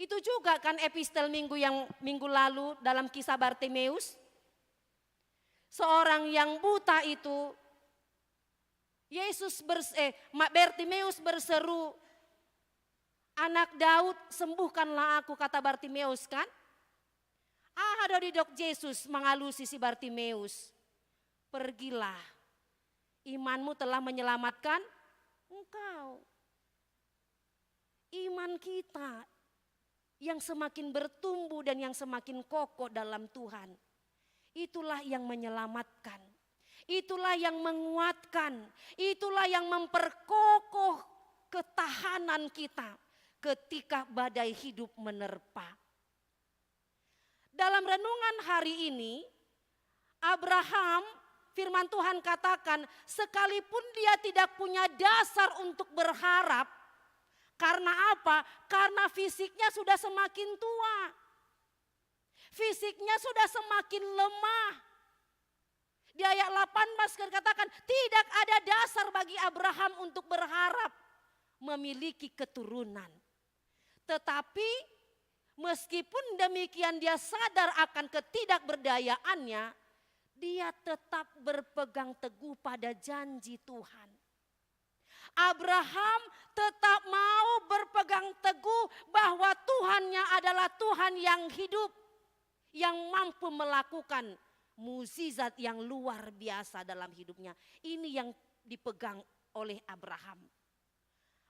Itu juga kan epistel minggu yang minggu lalu dalam kisah Bartimeus. Seorang yang buta itu, Yesus bers-, eh, Ma-, Bartimeus berseru, "Anak Daud, sembuhkanlah aku," kata Bartimeus kan. Aha do didok Jesus mengalusi si Bartimeus? "Pergilah, imanmu telah menyelamatkan engkau." Iman kita yang semakin bertumbuh dan yang semakin kokoh dalam Tuhan, itulah yang menyelamatkan, itulah yang menguatkan, itulah yang memperkokoh ketahanan kita ketika badai hidup menerpa. Dalam renungan hari ini, Abraham, firman Tuhan katakan, sekalipun dia tidak punya dasar untuk berharap, karena apa? Karena fisiknya sudah semakin tua. Fisiknya sudah semakin lemah. Di ayat delapan belas dikatakan, tidak ada dasar bagi Abraham untuk berharap memiliki keturunan. Tetapi, meskipun demikian, dia sadar akan ketidakberdayaannya, dia tetap berpegang teguh pada janji Tuhan. Abraham tetap mau berpegang teguh bahwa Tuhannya adalah Tuhan yang hidup, yang mampu melakukan mukjizat yang luar biasa dalam hidupnya. Ini yang dipegang oleh Abraham.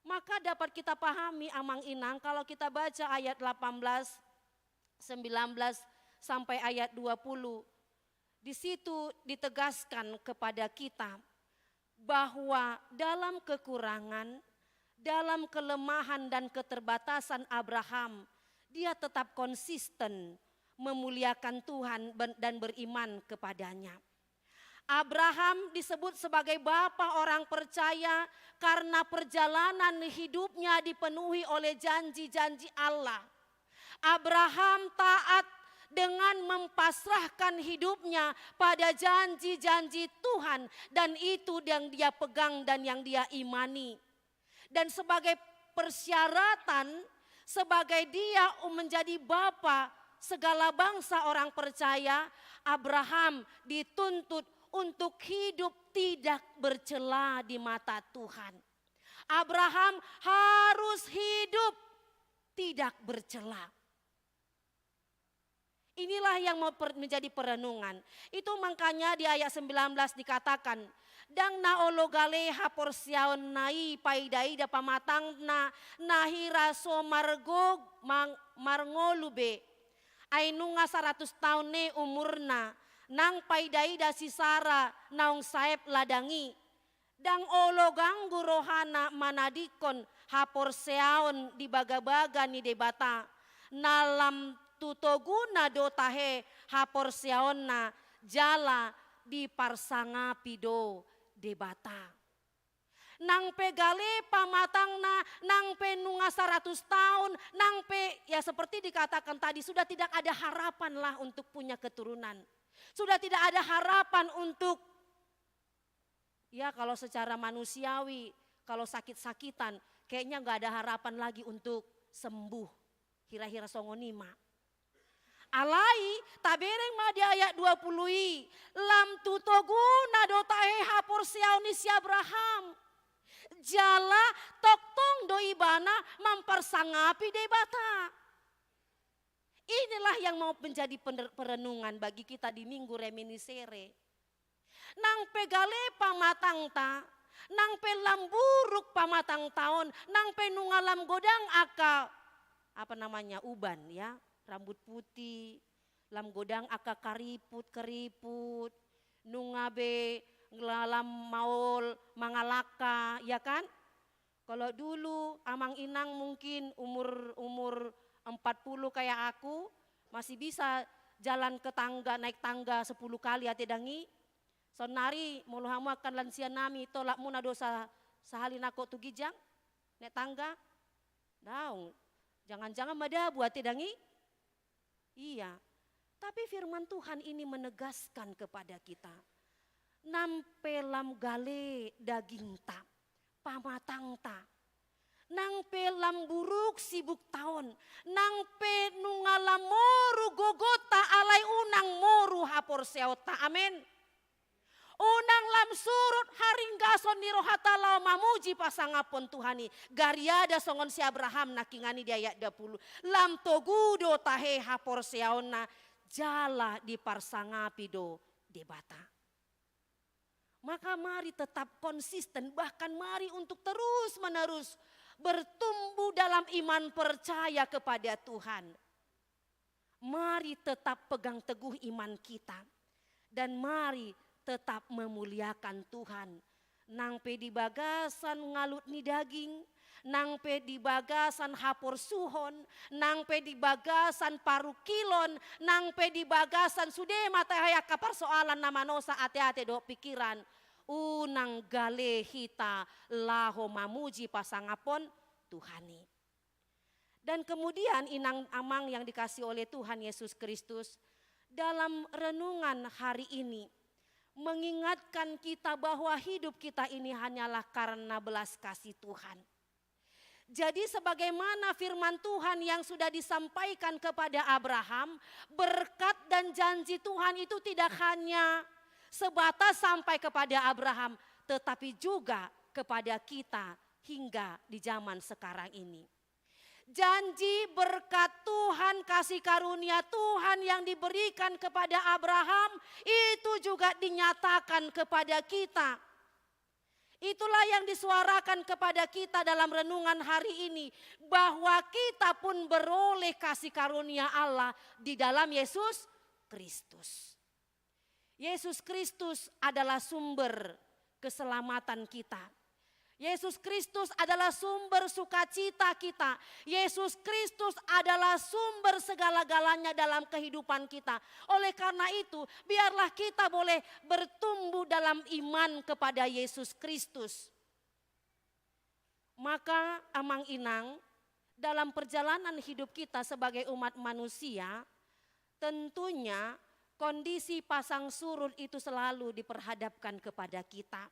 Maka dapat kita pahami, Amang Inang, kalau kita baca ayat delapan belas, sembilan belas, sampai ayat dua puluh, di situ ditegaskan kepada kita bahwa dalam kekurangan, dalam kelemahan dan keterbatasan Abraham, dia tetap konsisten memuliakan Tuhan ben-, dan beriman kepada-Nya. Abraham disebut sebagai bapa orang percaya karena perjalanan hidupnya dipenuhi oleh janji-janji Allah. Abraham taat dengan mempasrahkan hidupnya pada janji-janji Tuhan, dan itu yang dia pegang dan yang dia imani. Dan sebagai persyaratan, sebagai dia menjadi bapa segala bangsa orang percaya, Abraham dituntut untuk hidup tidak bercela di mata Tuhan. Abraham harus hidup tidak bercela. Inilah yang mau per-, menjadi perenungan. Itu makanya di ayat sembilan belas dikatakan, "Ndang na olo gale haporseaonna i paida-ida pamatangna na hira so margo-, mang-, marngolu be. Ai nunga saratus taon i umurna, nang paida-ida si Sara naung saep ladang i. Ndang olo ganggu rohana manadingkon haporseaon di bagabaga ni Debata. Na lam tu toguna do tahe haporseaonna jala diparsangapi do Debata." Nang pe gale pamatangna, nang pe nunga saratus taon, nang pe, ya, seperti dikatakan tadi, sudah tidak ada harapan lah untuk punya keturunan. Sudah tidak ada harapan untuk, ya, kalau secara manusiawi, kalau sakit-sakitan, kayaknya nggak ada harapan lagi untuk sembuh. Hira-hira songon i ma. Alai, tabereng ma di ayat dua puluh i, "Lam tu toguna do tahe haporseaon ni si Abraham. Jala tongtong do ibana mamparsangapi Debata." Inilah yang mau menjadi pener-, perenungan bagi kita di Minggu Reminiscere. Nang pe gale pamatangta, Nang pe lam buruk pamatangta on, nang pe nunga lam godang angka, apa namanya, uban, ya, rambut putih, lam godang angka kariput-kariput, nunga be la-, lam maol mangalangka, ya kan? Kalau dulu, amang inang mungkin umur, umur empat puluh kayak aku, masih bisa jalan ke tangga, naik tangga sepuluh kali ate dang i. Saonnari molo hamu angka lansia nami, tolap muna do sa-, sahali nangkok tu ginjang, naik tangga? Daong. Jangan-jangan madabu ate dang i? Iya. Tapi firman Tuhan ini menegaskan kepada kita, nang pe lam gale dagingta, pamatangta, nang pe lam buruk sibukta on, nang pe nunga lam moru gogonta, alai unang moru haporseaonta. Amin. Unang lam surut haringgason ni rohata laho mamuji pasangaphon Tuhan i. Gariada songon si Abraham nangkiningan i di ayat dua puluh. Lam togu do tahe haporseaonna jala diparsangapi do Debata. Maka mari tetap konsisten, bahkan mari untuk terus-menerus bertumbuh dalam iman percaya kepada Tuhan. Mari tetap pegang teguh iman kita, dan mari tetap memuliakan Tuhan. Nang pe di bagasan ngalut ni daging, nang pe di bagasan haporsuhon, nang pe di bagasan parungkilon, nang pe di bagasan sude ma tahe angka parsoalan na manosa ateate dohot pingkiran, unang gale hita laho mamuji pasangaphon Tuhan i. Dan kemudian, inang amang yang dikasihi oleh Tuhan Yesus Kristus, dalam renungan hari ini mengingatkan kita bahwa hidup kita ini hanyalah karena belas kasih Tuhan. Jadi, sebagaimana firman Tuhan yang sudah disampaikan kepada Abraham, berkat dan janji Tuhan itu tidak hanya sebatas sampai kepada Abraham, tetapi juga kepada kita hingga di zaman sekarang ini. Janji berkat Tuhan, kasih karunia Tuhan yang diberikan kepada Abraham, itu juga dinyatakan kepada kita. Itulah yang disuarakan kepada kita dalam renungan hari ini, bahwa kita pun beroleh kasih karunia Allah di dalam Yesus Kristus. Yesus Kristus adalah sumber keselamatan kita. Yesus Kristus adalah sumber sukacita kita. Yesus Kristus adalah sumber segala-galanya dalam kehidupan kita. Oleh karena itu, biarlah kita boleh bertumbuh dalam iman kepada Yesus Kristus. Maka, amang inang, dalam perjalanan hidup kita sebagai umat manusia, tentunya kondisi pasang surut itu selalu diperhadapkan kepada kita.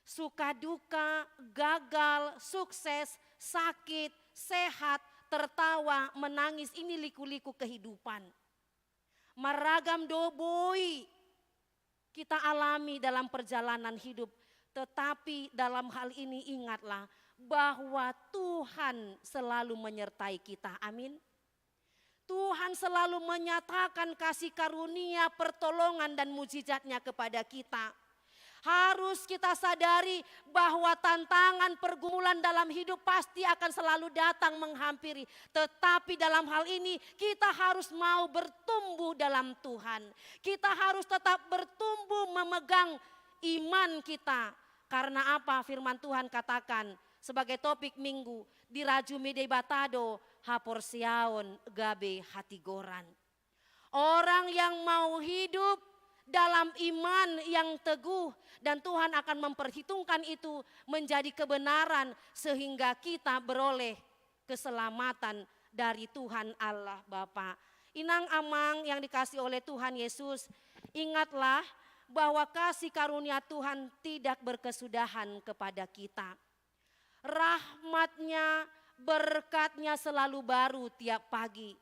Suka duka, gagal, sukses, sakit, sehat, tertawa, menangis, ini liku-liku kehidupan. Marragam do boi kita alami dalam perjalanan hidup, tetapi dalam hal ini ingatlah bahwa Tuhan selalu menyertai kita. Amin. Tuhan selalu menyatakan kasih karunia, pertolongan, dan mujizat-Nya kepada kita. Harus kita sadari bahwa tantangan, pergumulan dalam hidup pasti akan selalu datang menghampiri. Tetapi dalam hal ini, kita harus mau bertumbuh dalam Tuhan. Kita harus tetap bertumbuh memegang iman kita. Karena apa? Firman Tuhan katakan sebagai topik minggu, dirajumi Debata do haporseaon gabe hatigoran. Orang yang mau hidup dalam iman yang teguh, dan Tuhan akan memperhitungkan itu menjadi kebenaran sehingga kita beroleh keselamatan dari Tuhan Allah Bapa. Inang amang yang dikasihi oleh Tuhan Yesus, ingatlah bahwa kasih karunia Tuhan tidak berkesudahan kepada kita. Rahmat-Nya, berkat-Nya selalu baru tiap pagi.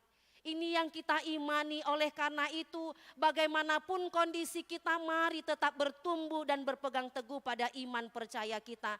Ini yang kita imani. Oleh karena itu, bagaimanapun kondisi kita, mari tetap bertumbuh dan berpegang teguh pada iman percaya kita.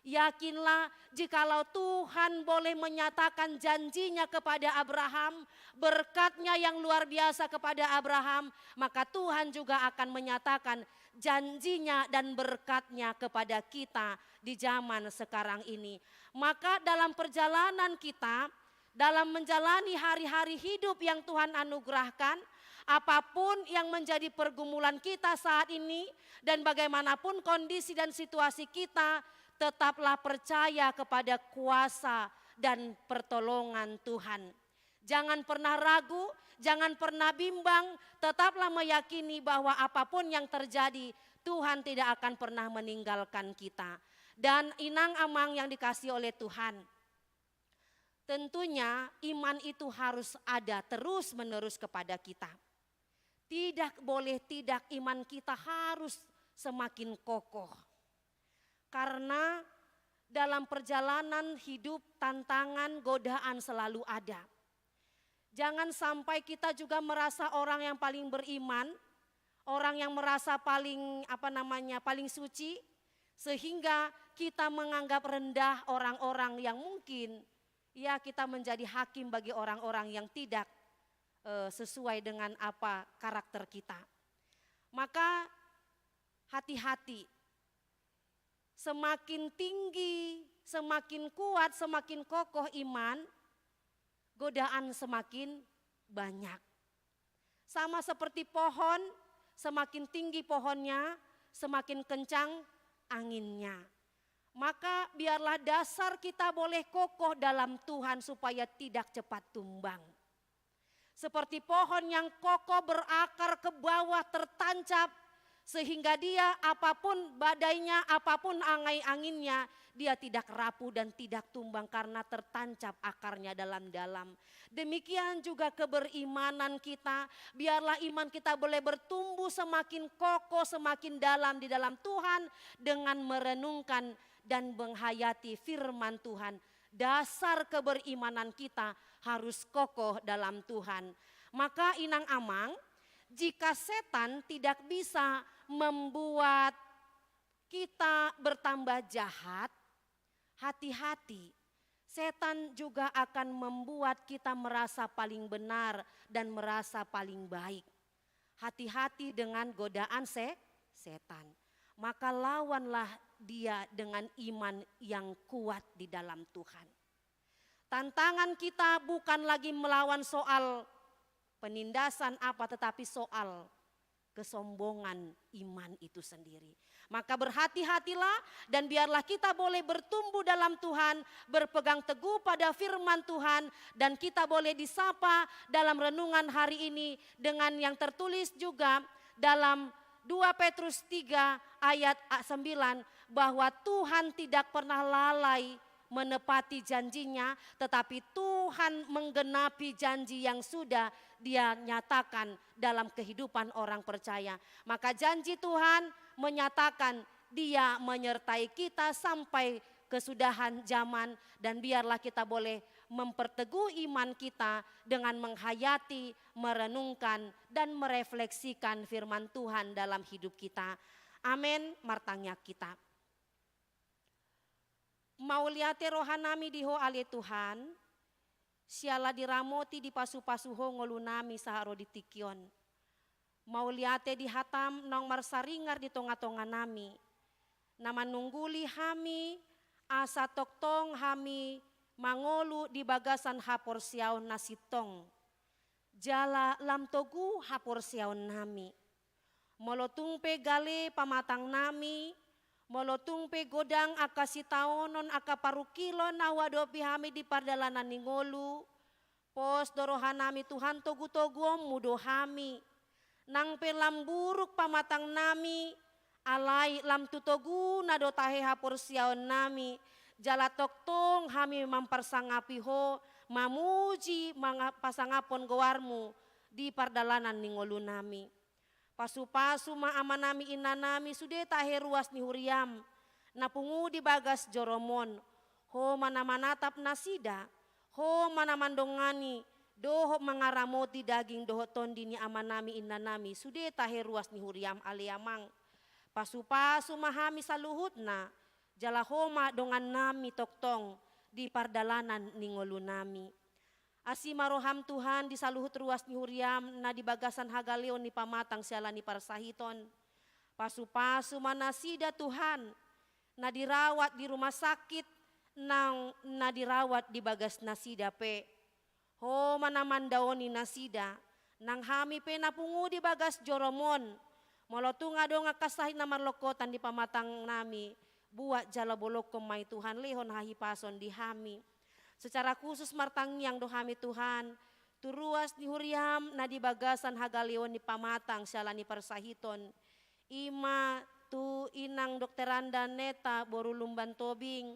Yakinlah, jikalau Tuhan boleh menyatakan janjinya kepada Abraham, berkatnya yang luar biasa kepada Abraham, maka Tuhan juga akan menyatakan janjinya dan berkatnya kepada kita di zaman sekarang ini. Maka dalam perjalanan kita, dalam menjalani hari-hari hidup yang Tuhan anugerahkan, apapun yang menjadi pergumulan kita saat ini, dan bagaimanapun kondisi dan situasi kita, tetaplah percaya kepada kuasa dan pertolongan Tuhan. Jangan pernah ragu, jangan pernah bimbang, tetaplah meyakini bahwa apapun yang terjadi, Tuhan tidak akan pernah meninggalkan kita. Dan inang amang yang dikasihi oleh Tuhan, tentunya iman itu harus ada terus-menerus kepada kita. Tidak boleh tidak, iman kita harus semakin kokoh. Karena dalam perjalanan hidup, tantangan, godaan selalu ada. Jangan sampai kita juga merasa orang yang paling beriman, orang yang merasa paling, apa namanya, paling suci, sehingga kita menganggap rendah orang-orang yang mungkin, ya, kita menjadi hakim bagi orang-orang yang tidak, eh, sesuai dengan apa karakter kita. Maka hati-hati, semakin tinggi, semakin kuat, semakin kokoh iman, godaan semakin banyak. Sama seperti pohon, semakin tinggi pohonnya, semakin kencang anginnya. Maka biarlah dasar kita boleh kokoh dalam Tuhan supaya tidak cepat tumbang. Seperti pohon yang kokoh berakar ke bawah tertancap, sehingga dia apapun badainya, apapun angai anginnya, dia tidak rapuh dan tidak tumbang karena tertancap akarnya dalam-dalam. Demikian juga keberimanan kita, biarlah iman kita boleh bertumbuh semakin kokoh, semakin dalam di dalam Tuhan dengan merenungkan dan menghayati firman Tuhan. Dasar keberimanan kita harus kokoh dalam Tuhan. Maka inang amang, jika setan tidak bisa membuat kita bertambah jahat, hati-hati, setan juga akan membuat kita merasa paling benar dan merasa paling baik. Hati-hati dengan godaan se-, setan. Maka lawanlah dia dengan iman yang kuat di dalam Tuhan. Tantangan kita bukan lagi melawan soal penindasan apa, tetapi soal kesombongan iman itu sendiri. Maka berhati-hatilah dan biarlah kita boleh bertumbuh dalam Tuhan, berpegang teguh pada firman Tuhan, dan kita boleh disapa dalam renungan hari ini dengan yang tertulis juga dalam dua Petrus tiga ayat sembilan, bahwa Tuhan tidak pernah lalai menepati janjinya, tetapi Tuhan menggenapi janji yang sudah Dia nyatakan dalam kehidupan orang percaya. Maka janji Tuhan menyatakan Dia menyertai kita sampai kesudahan zaman, dan biarlah kita boleh memperteguh iman kita dengan menghayati, merenungkan, dan merefleksikan firman Tuhan dalam hidup kita. Amen. Martangiang hita. Mauliate rohanami di Ho ale Tuhan, siala diramoti, dipasupasu Ho ngolunami sahat ro di tingki on. Mauliate di hataM naung marsaringar di tongatonganami, na manungguli hami, asa tongtong hami mangolu di bagasan haporseaon na sintong. Jala lam togu haporseaonnami. Molo tung pe gale pamatangnami, molo tung pe godang angka sitaonon, angka parungkilon na huadopi hami di pardalanan ni ngolu, pos do rohanami Tuhan, togutoguonMu do hami. Nang pe lam buruk pamatangnami, alai lam tu toguna do tahe haporseaonnami, jala tongtong hami mamparsangapi Ho, mamuji, manga-, pasangaphon goarMu di pardalanan ni ngolunami. Pasupasu ma amanami innanami sude tahe ruas ni huriaM, na pungu di bagas joroM on. Ho ma na manatap nasida, Ho ma na mandongani dohot mangaramoti daging dohot tondi ni amanami innanami sude tahe ruas ni huriaM ale Amang. Pasupasu ma hami saluhutna, Jala Ho ma dongannami tongtong di pardalanan ni ngolunami. Asi ma roham Tuhan di saluhut ruas ni huriam na di bagasan hagaleon ni pamatang siala ni parsahiton. Pasupasu ma nasida Tuhan, na dirawat di rumah sakit, nang na dirawat di bagas nasida pe. Ho ma na mandaoni nasida, nang hami pe na pungu di bagas jorom on. Molo tung adong angka sahit na marlongkotan di pamatangnami, buat jala bolongkon ma i Tuhan, lehon hahipason di hami. Secara khusus martangiang do hami Tuhan, tu ruas ni huriam na di bagasan hagaleon ni pamatang siala ni parsahiton. I ma tu inang dokteranda Neta boru Lumban Tobing,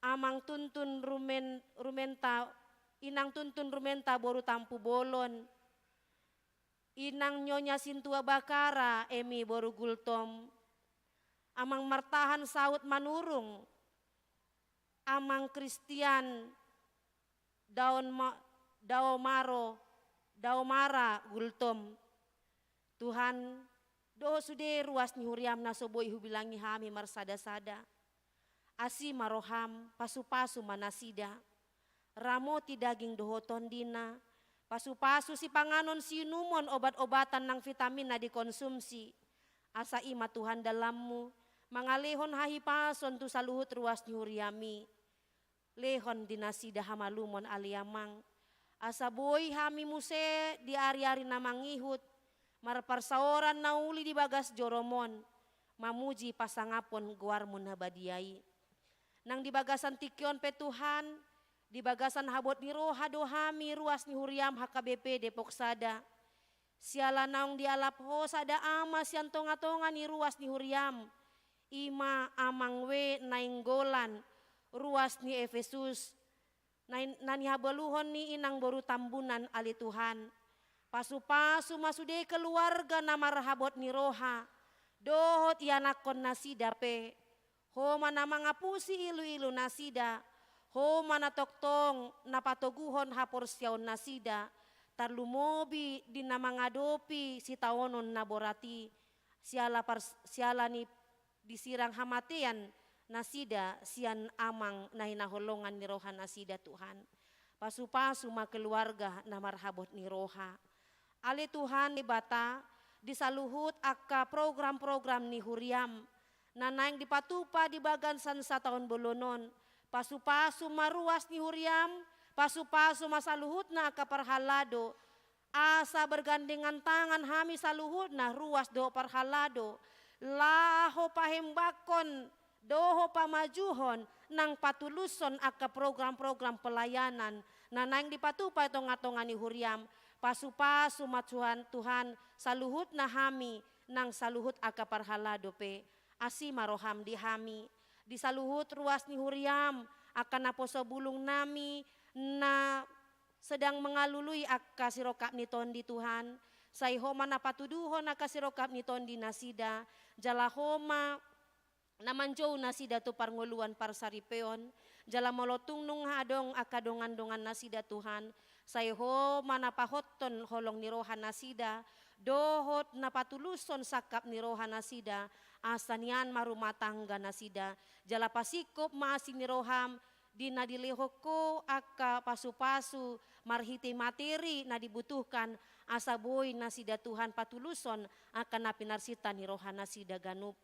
amang tuntun rumen, rumenta, inang tuntun rumenta boru Tampubolon, inang Nyonya Sintua Bakara Emi boru Gultom, amang Martahan Saut Manurung, amang Kristian Daon ma, Daomaro, Daomara Gultom. Tuhan, dohot sude ruas ni huriam na so boi hubilangi hami marsada-sada. Asi ma roham, pasupasu ma nasida. Ramoti daging dohot tondina, pasupasu sipanganon siinumon, obat-obatan nang vitamin na dikonsumsi. Asa i ma Tuhan dalanmu, mangalehon hahipason tu saluhut ruas ni huriami. Lehon di nasida hamalumon ale Amang. Asa boi hami muse di ari-ari na mangihut, marparsaoran na uli di bagas jorom on, mamuji pasangaphon goarmu na badia i. Nang di bagasan tingki on pe Tuhan, di bagasan habot ni roha do hami ruas ni huriam H K B P Depok Sada. Siala naung dialap Ho sada ama sian tonga-tonga ni ruas ni huriam, i ma Amang W Nainggolan, ruas ni Efesus, na, na nihabaluhon ni inang boru Tambunan ale Tuhan. Pasu-pasu ma sude keluarga na marhabot ni roha, dohot ianakkon nasida pe. Ho ma na mangapusi ilu-ilu nasida, Ho ma na tongtong na patoguhon haporseaon nasida, tarlumobi di na mangadopi sitaonon na borat i, siala pars-, siala ni disirang hamatean nasida sian Amang na hinaholongan ni roha nasida Tuhan. Pasu-pasu ma keluarga na marhabot ni roha. Ale Tuhan Debata, di saluhut angka program-program ni huriam, na naeng dipatupa di bagasan sataon bolon on, pasu-pasu ma ruas ni huriam, pasu-pasu ma saluhutna angka parhalado, asa bergandengan tangan hami saluhutna ruas dohot parhalado, laho pahembangkon dohot pamajuhon nang patulushon angka program-program pelayanan na naeng dipatupa tonga-tonga ni huriam. Pasu-pasu ma Tuhan, Tuhan, saluhutna hami nang saluhut angka parhalado pe. Asi ma roham di hami, di saluhut ruas ni huriam, angka naposo bulungnami na sedang mengalului angka sirongkap ni tondi Tuhan. Sai Ho ma na patuduhon angka sirongkap ni tondi nasida, jala Ho ma na manjou nasida tu parngoluan parsaripeon, jala molo tung nunga adong angka dongan-dongan nasida Tuhan, sai Ho ma na pahothon holong ni roha nasida, dohot na patulushon sangkap ni roha nasida, asa nian ma rumah tangga nasida, jala pasingkop ma asi ni roham, di na dilehon Ho angka pasu-pasu marhite materi na dibutuhkan, asa boi nasida Tuhan patulushon angka na pinarsinta ni roha nasida ganup.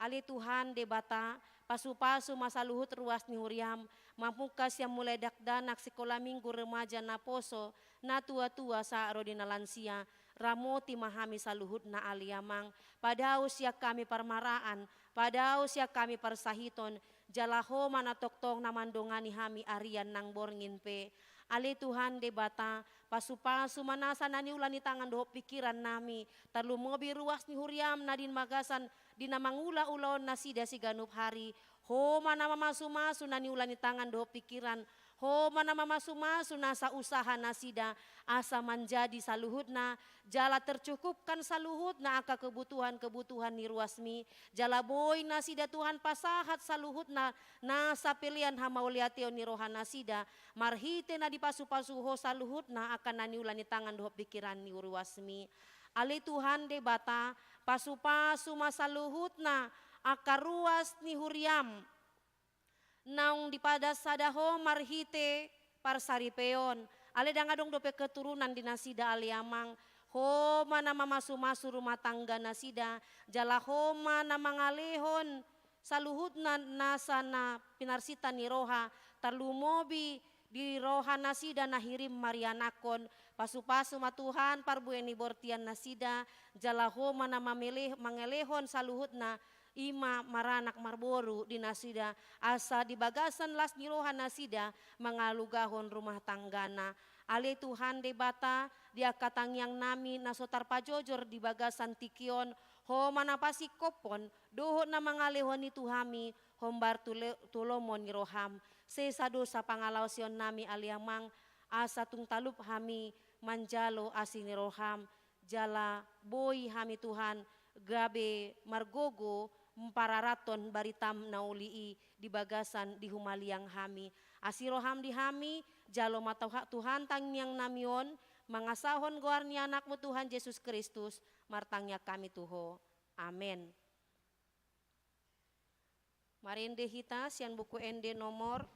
Ale Tuhan Debata, pasu-pasu ma saluhut ruas ni huriam, mamungka sian mulai dakdanak, sikola minggu, remaja, naposo, natua-tua sahat ro di na lansia, ramoti ma hami saluhutna ale Amang, padao sian hami parmaraan, padao sian hami parsahiton, jala Ho ma na tongtong na mandongani hami arian nang borngin pe. Ale Tuhan Debata, pasu-pasu ma nasa na niula ni tangan dohot pingkirannami, tarlumobi ruas ni huriam na di bagasan di na mangula ulaon nasida siganup ari. Ho ma na mamasu-masu na niula ni tangan dohot pingkiran, Ho ma na mamasu-masu nasa usaha nasida, asa manjadi saluhutna jala tercukupkan saluhutna angka kebutuhan-kebutuhan ni ruasmi, jala boi nasida Tuhan pasahat saluhutna nasa pelean hamauliateon ni roha nasida, marhite na dipasu-pasu Ho saluhutna angka na niula ni tangan dohot pingkiran ni ruasmi. Ale Tuhan Debata, pasu-pasu ma saluhutna angka ruas ni huriaM naung dipadas sada Ho marhite parsaripeon. Alai ndang adong dope keturunan di nasida ale Amang. Ho ma na mamasumasu rumah tangga nasida, jala Ho ma na mangalehon saluhutna nasa na pinarsinta ni roha, tarlumobi di roha nasida na hirim marianakhon. Pasupasu ma Tuhan parbue ni bortian nasida, jala Ho ma na mamele-, mangalehon saluhutna, i ma maranak marboru di nasida, asa di bagasan las ni roha nasida mangalugahon rumah tanggana. Ale Tuhan Debata, di angka tangiang nami na so tarpajojor di bagasan tingki on, Ho ma na pasingkophon dohot na mangalehon i tu hami hombar tule-, tulomon ni rohaM. Sesa dosa pangalaosion nami ale Amang, asa tung talup hami manjalo asi ni rohaM, jala boi hami Tuhan gabe margogo mpararathon baritaM na uli i di bagasan di humaliang hami. Asi rohaM di hami, jalo ma Tuha-, Tuhan tangiang nami on, mangasahon goar ni AnakMu Tuhan Jesus Kristus, martangiang hami tu Ho. Amen. Marende hita sian Buku Ende nomor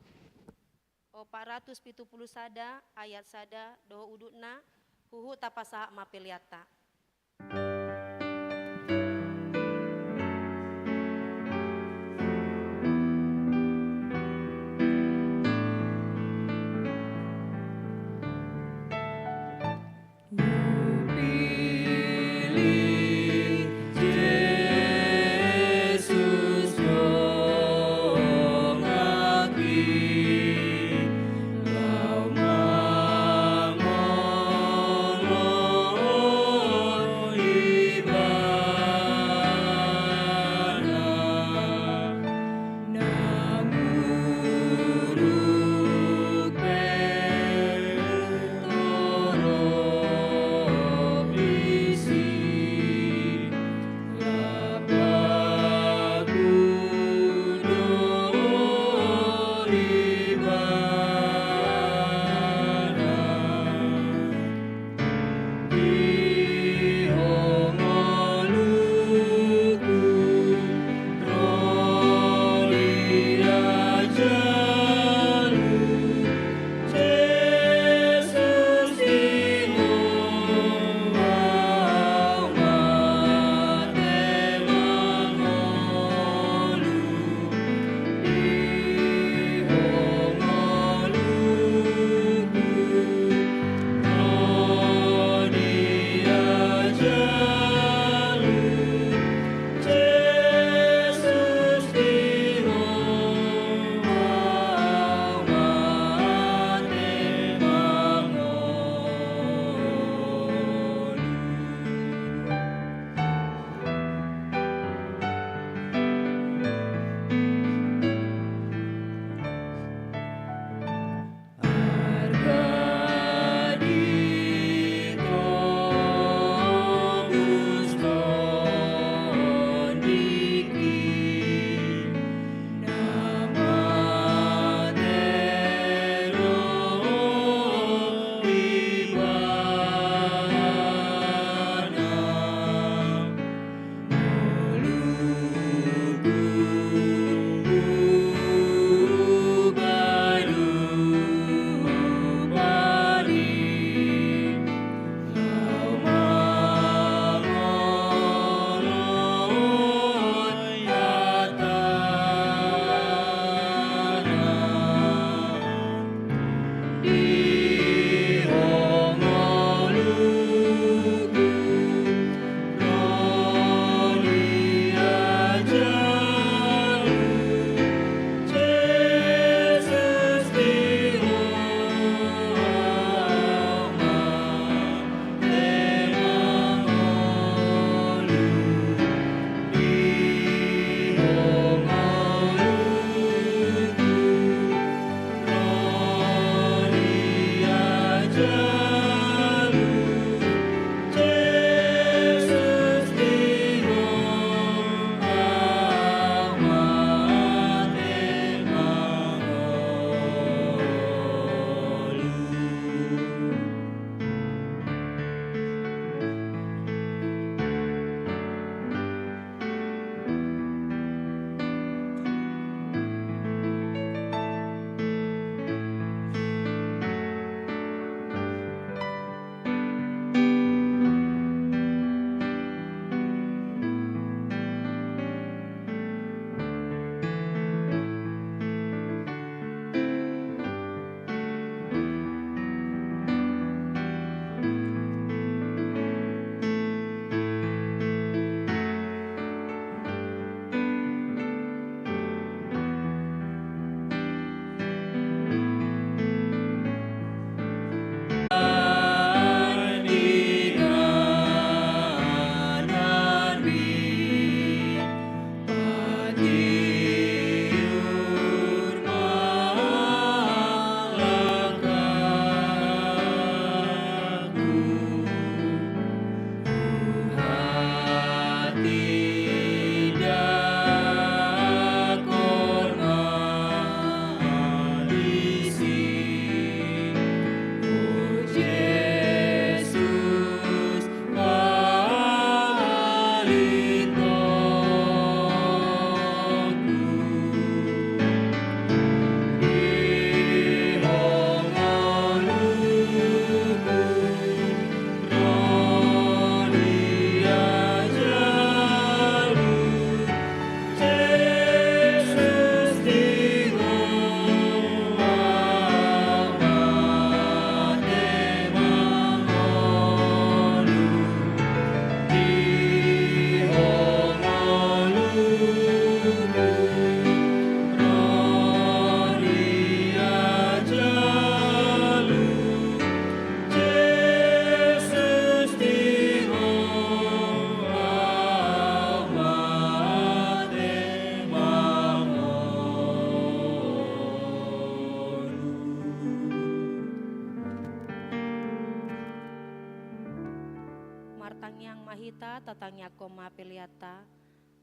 opat ratus pitu pulu sada, ayat sada dohot udutna, huhut tapasahat ma peleanta. Tangiang ma hita, tatangiangkon ma peleanta.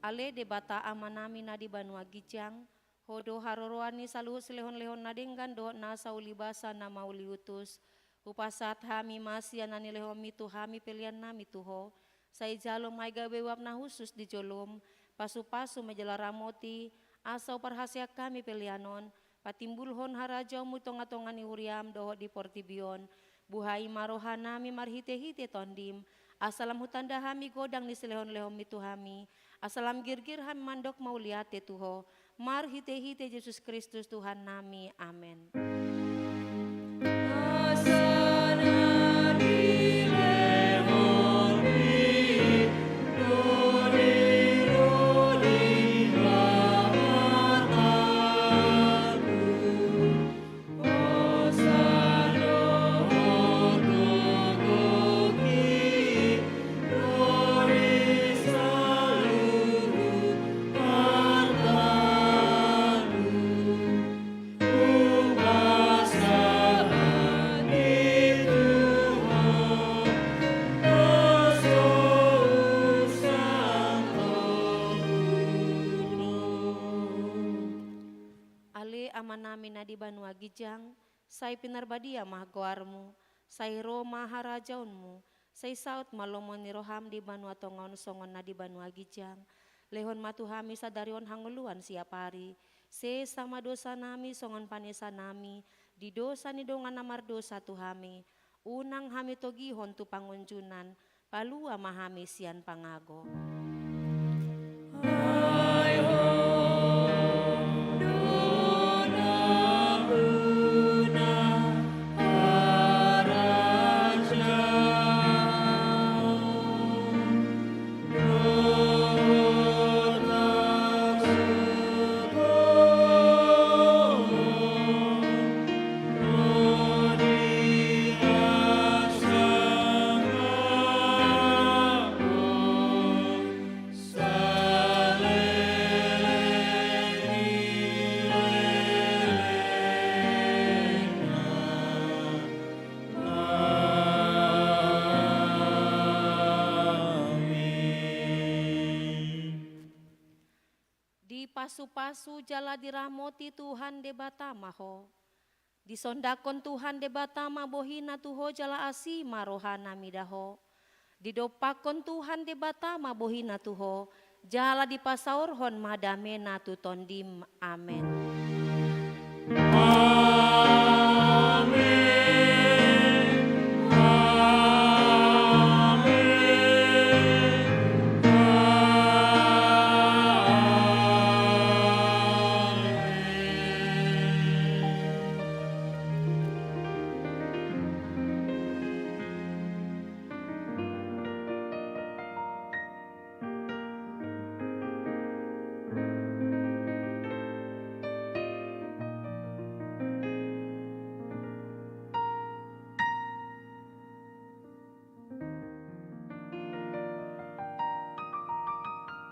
Ale Debata Amanami na di banua ginjang, Ho do haroroan ni saluhut silehonlehon na denggan dohot na saulibasa na mauliutus. Hupasahat hami ma sian na nilehonmi tu hami peleannami tu Ho. Sai jalo ma i gabe uap na hushus di jolom, pasupasu ma jala ramoti, asa huparhaseang hami pelean on patimbulhon harajaonmu di tongatonga ni huriam dohot di portibi on. Buhai ma rohanami marhitehite Tondim, asa lam hutanda hami godang ni silehonlehonmi tu hami, asa lam girgir hami mandok mauliate tu Ho, marhitehite Jesus Kristus Tuhannami. Amen. Ale Amanami na di banua ginjang, sai pinarbadia ma goarmu, sai ro ma harajaonmu, sai saut ma lomo ni roham di banua tonga on songon na di banua ginjang. Lehon ma tu hami sadari on hangoluan siapari. Sesa ma dosanami songon panesanami di dosa ni dongan na mardosa tu hami. Unang hami togihon tu pangunjunan, palua ma hami sian pangago. Dipasupasu jala diramoti Tuhan Debata ma ho. Disondangkon Tuhan Debata ma bohina tu ho jala asi ma rohana mida ho. Didompakkon Tuhan Debata ma bohina tu ho, jala dipasaorhon ma damena tu tondim. Amen.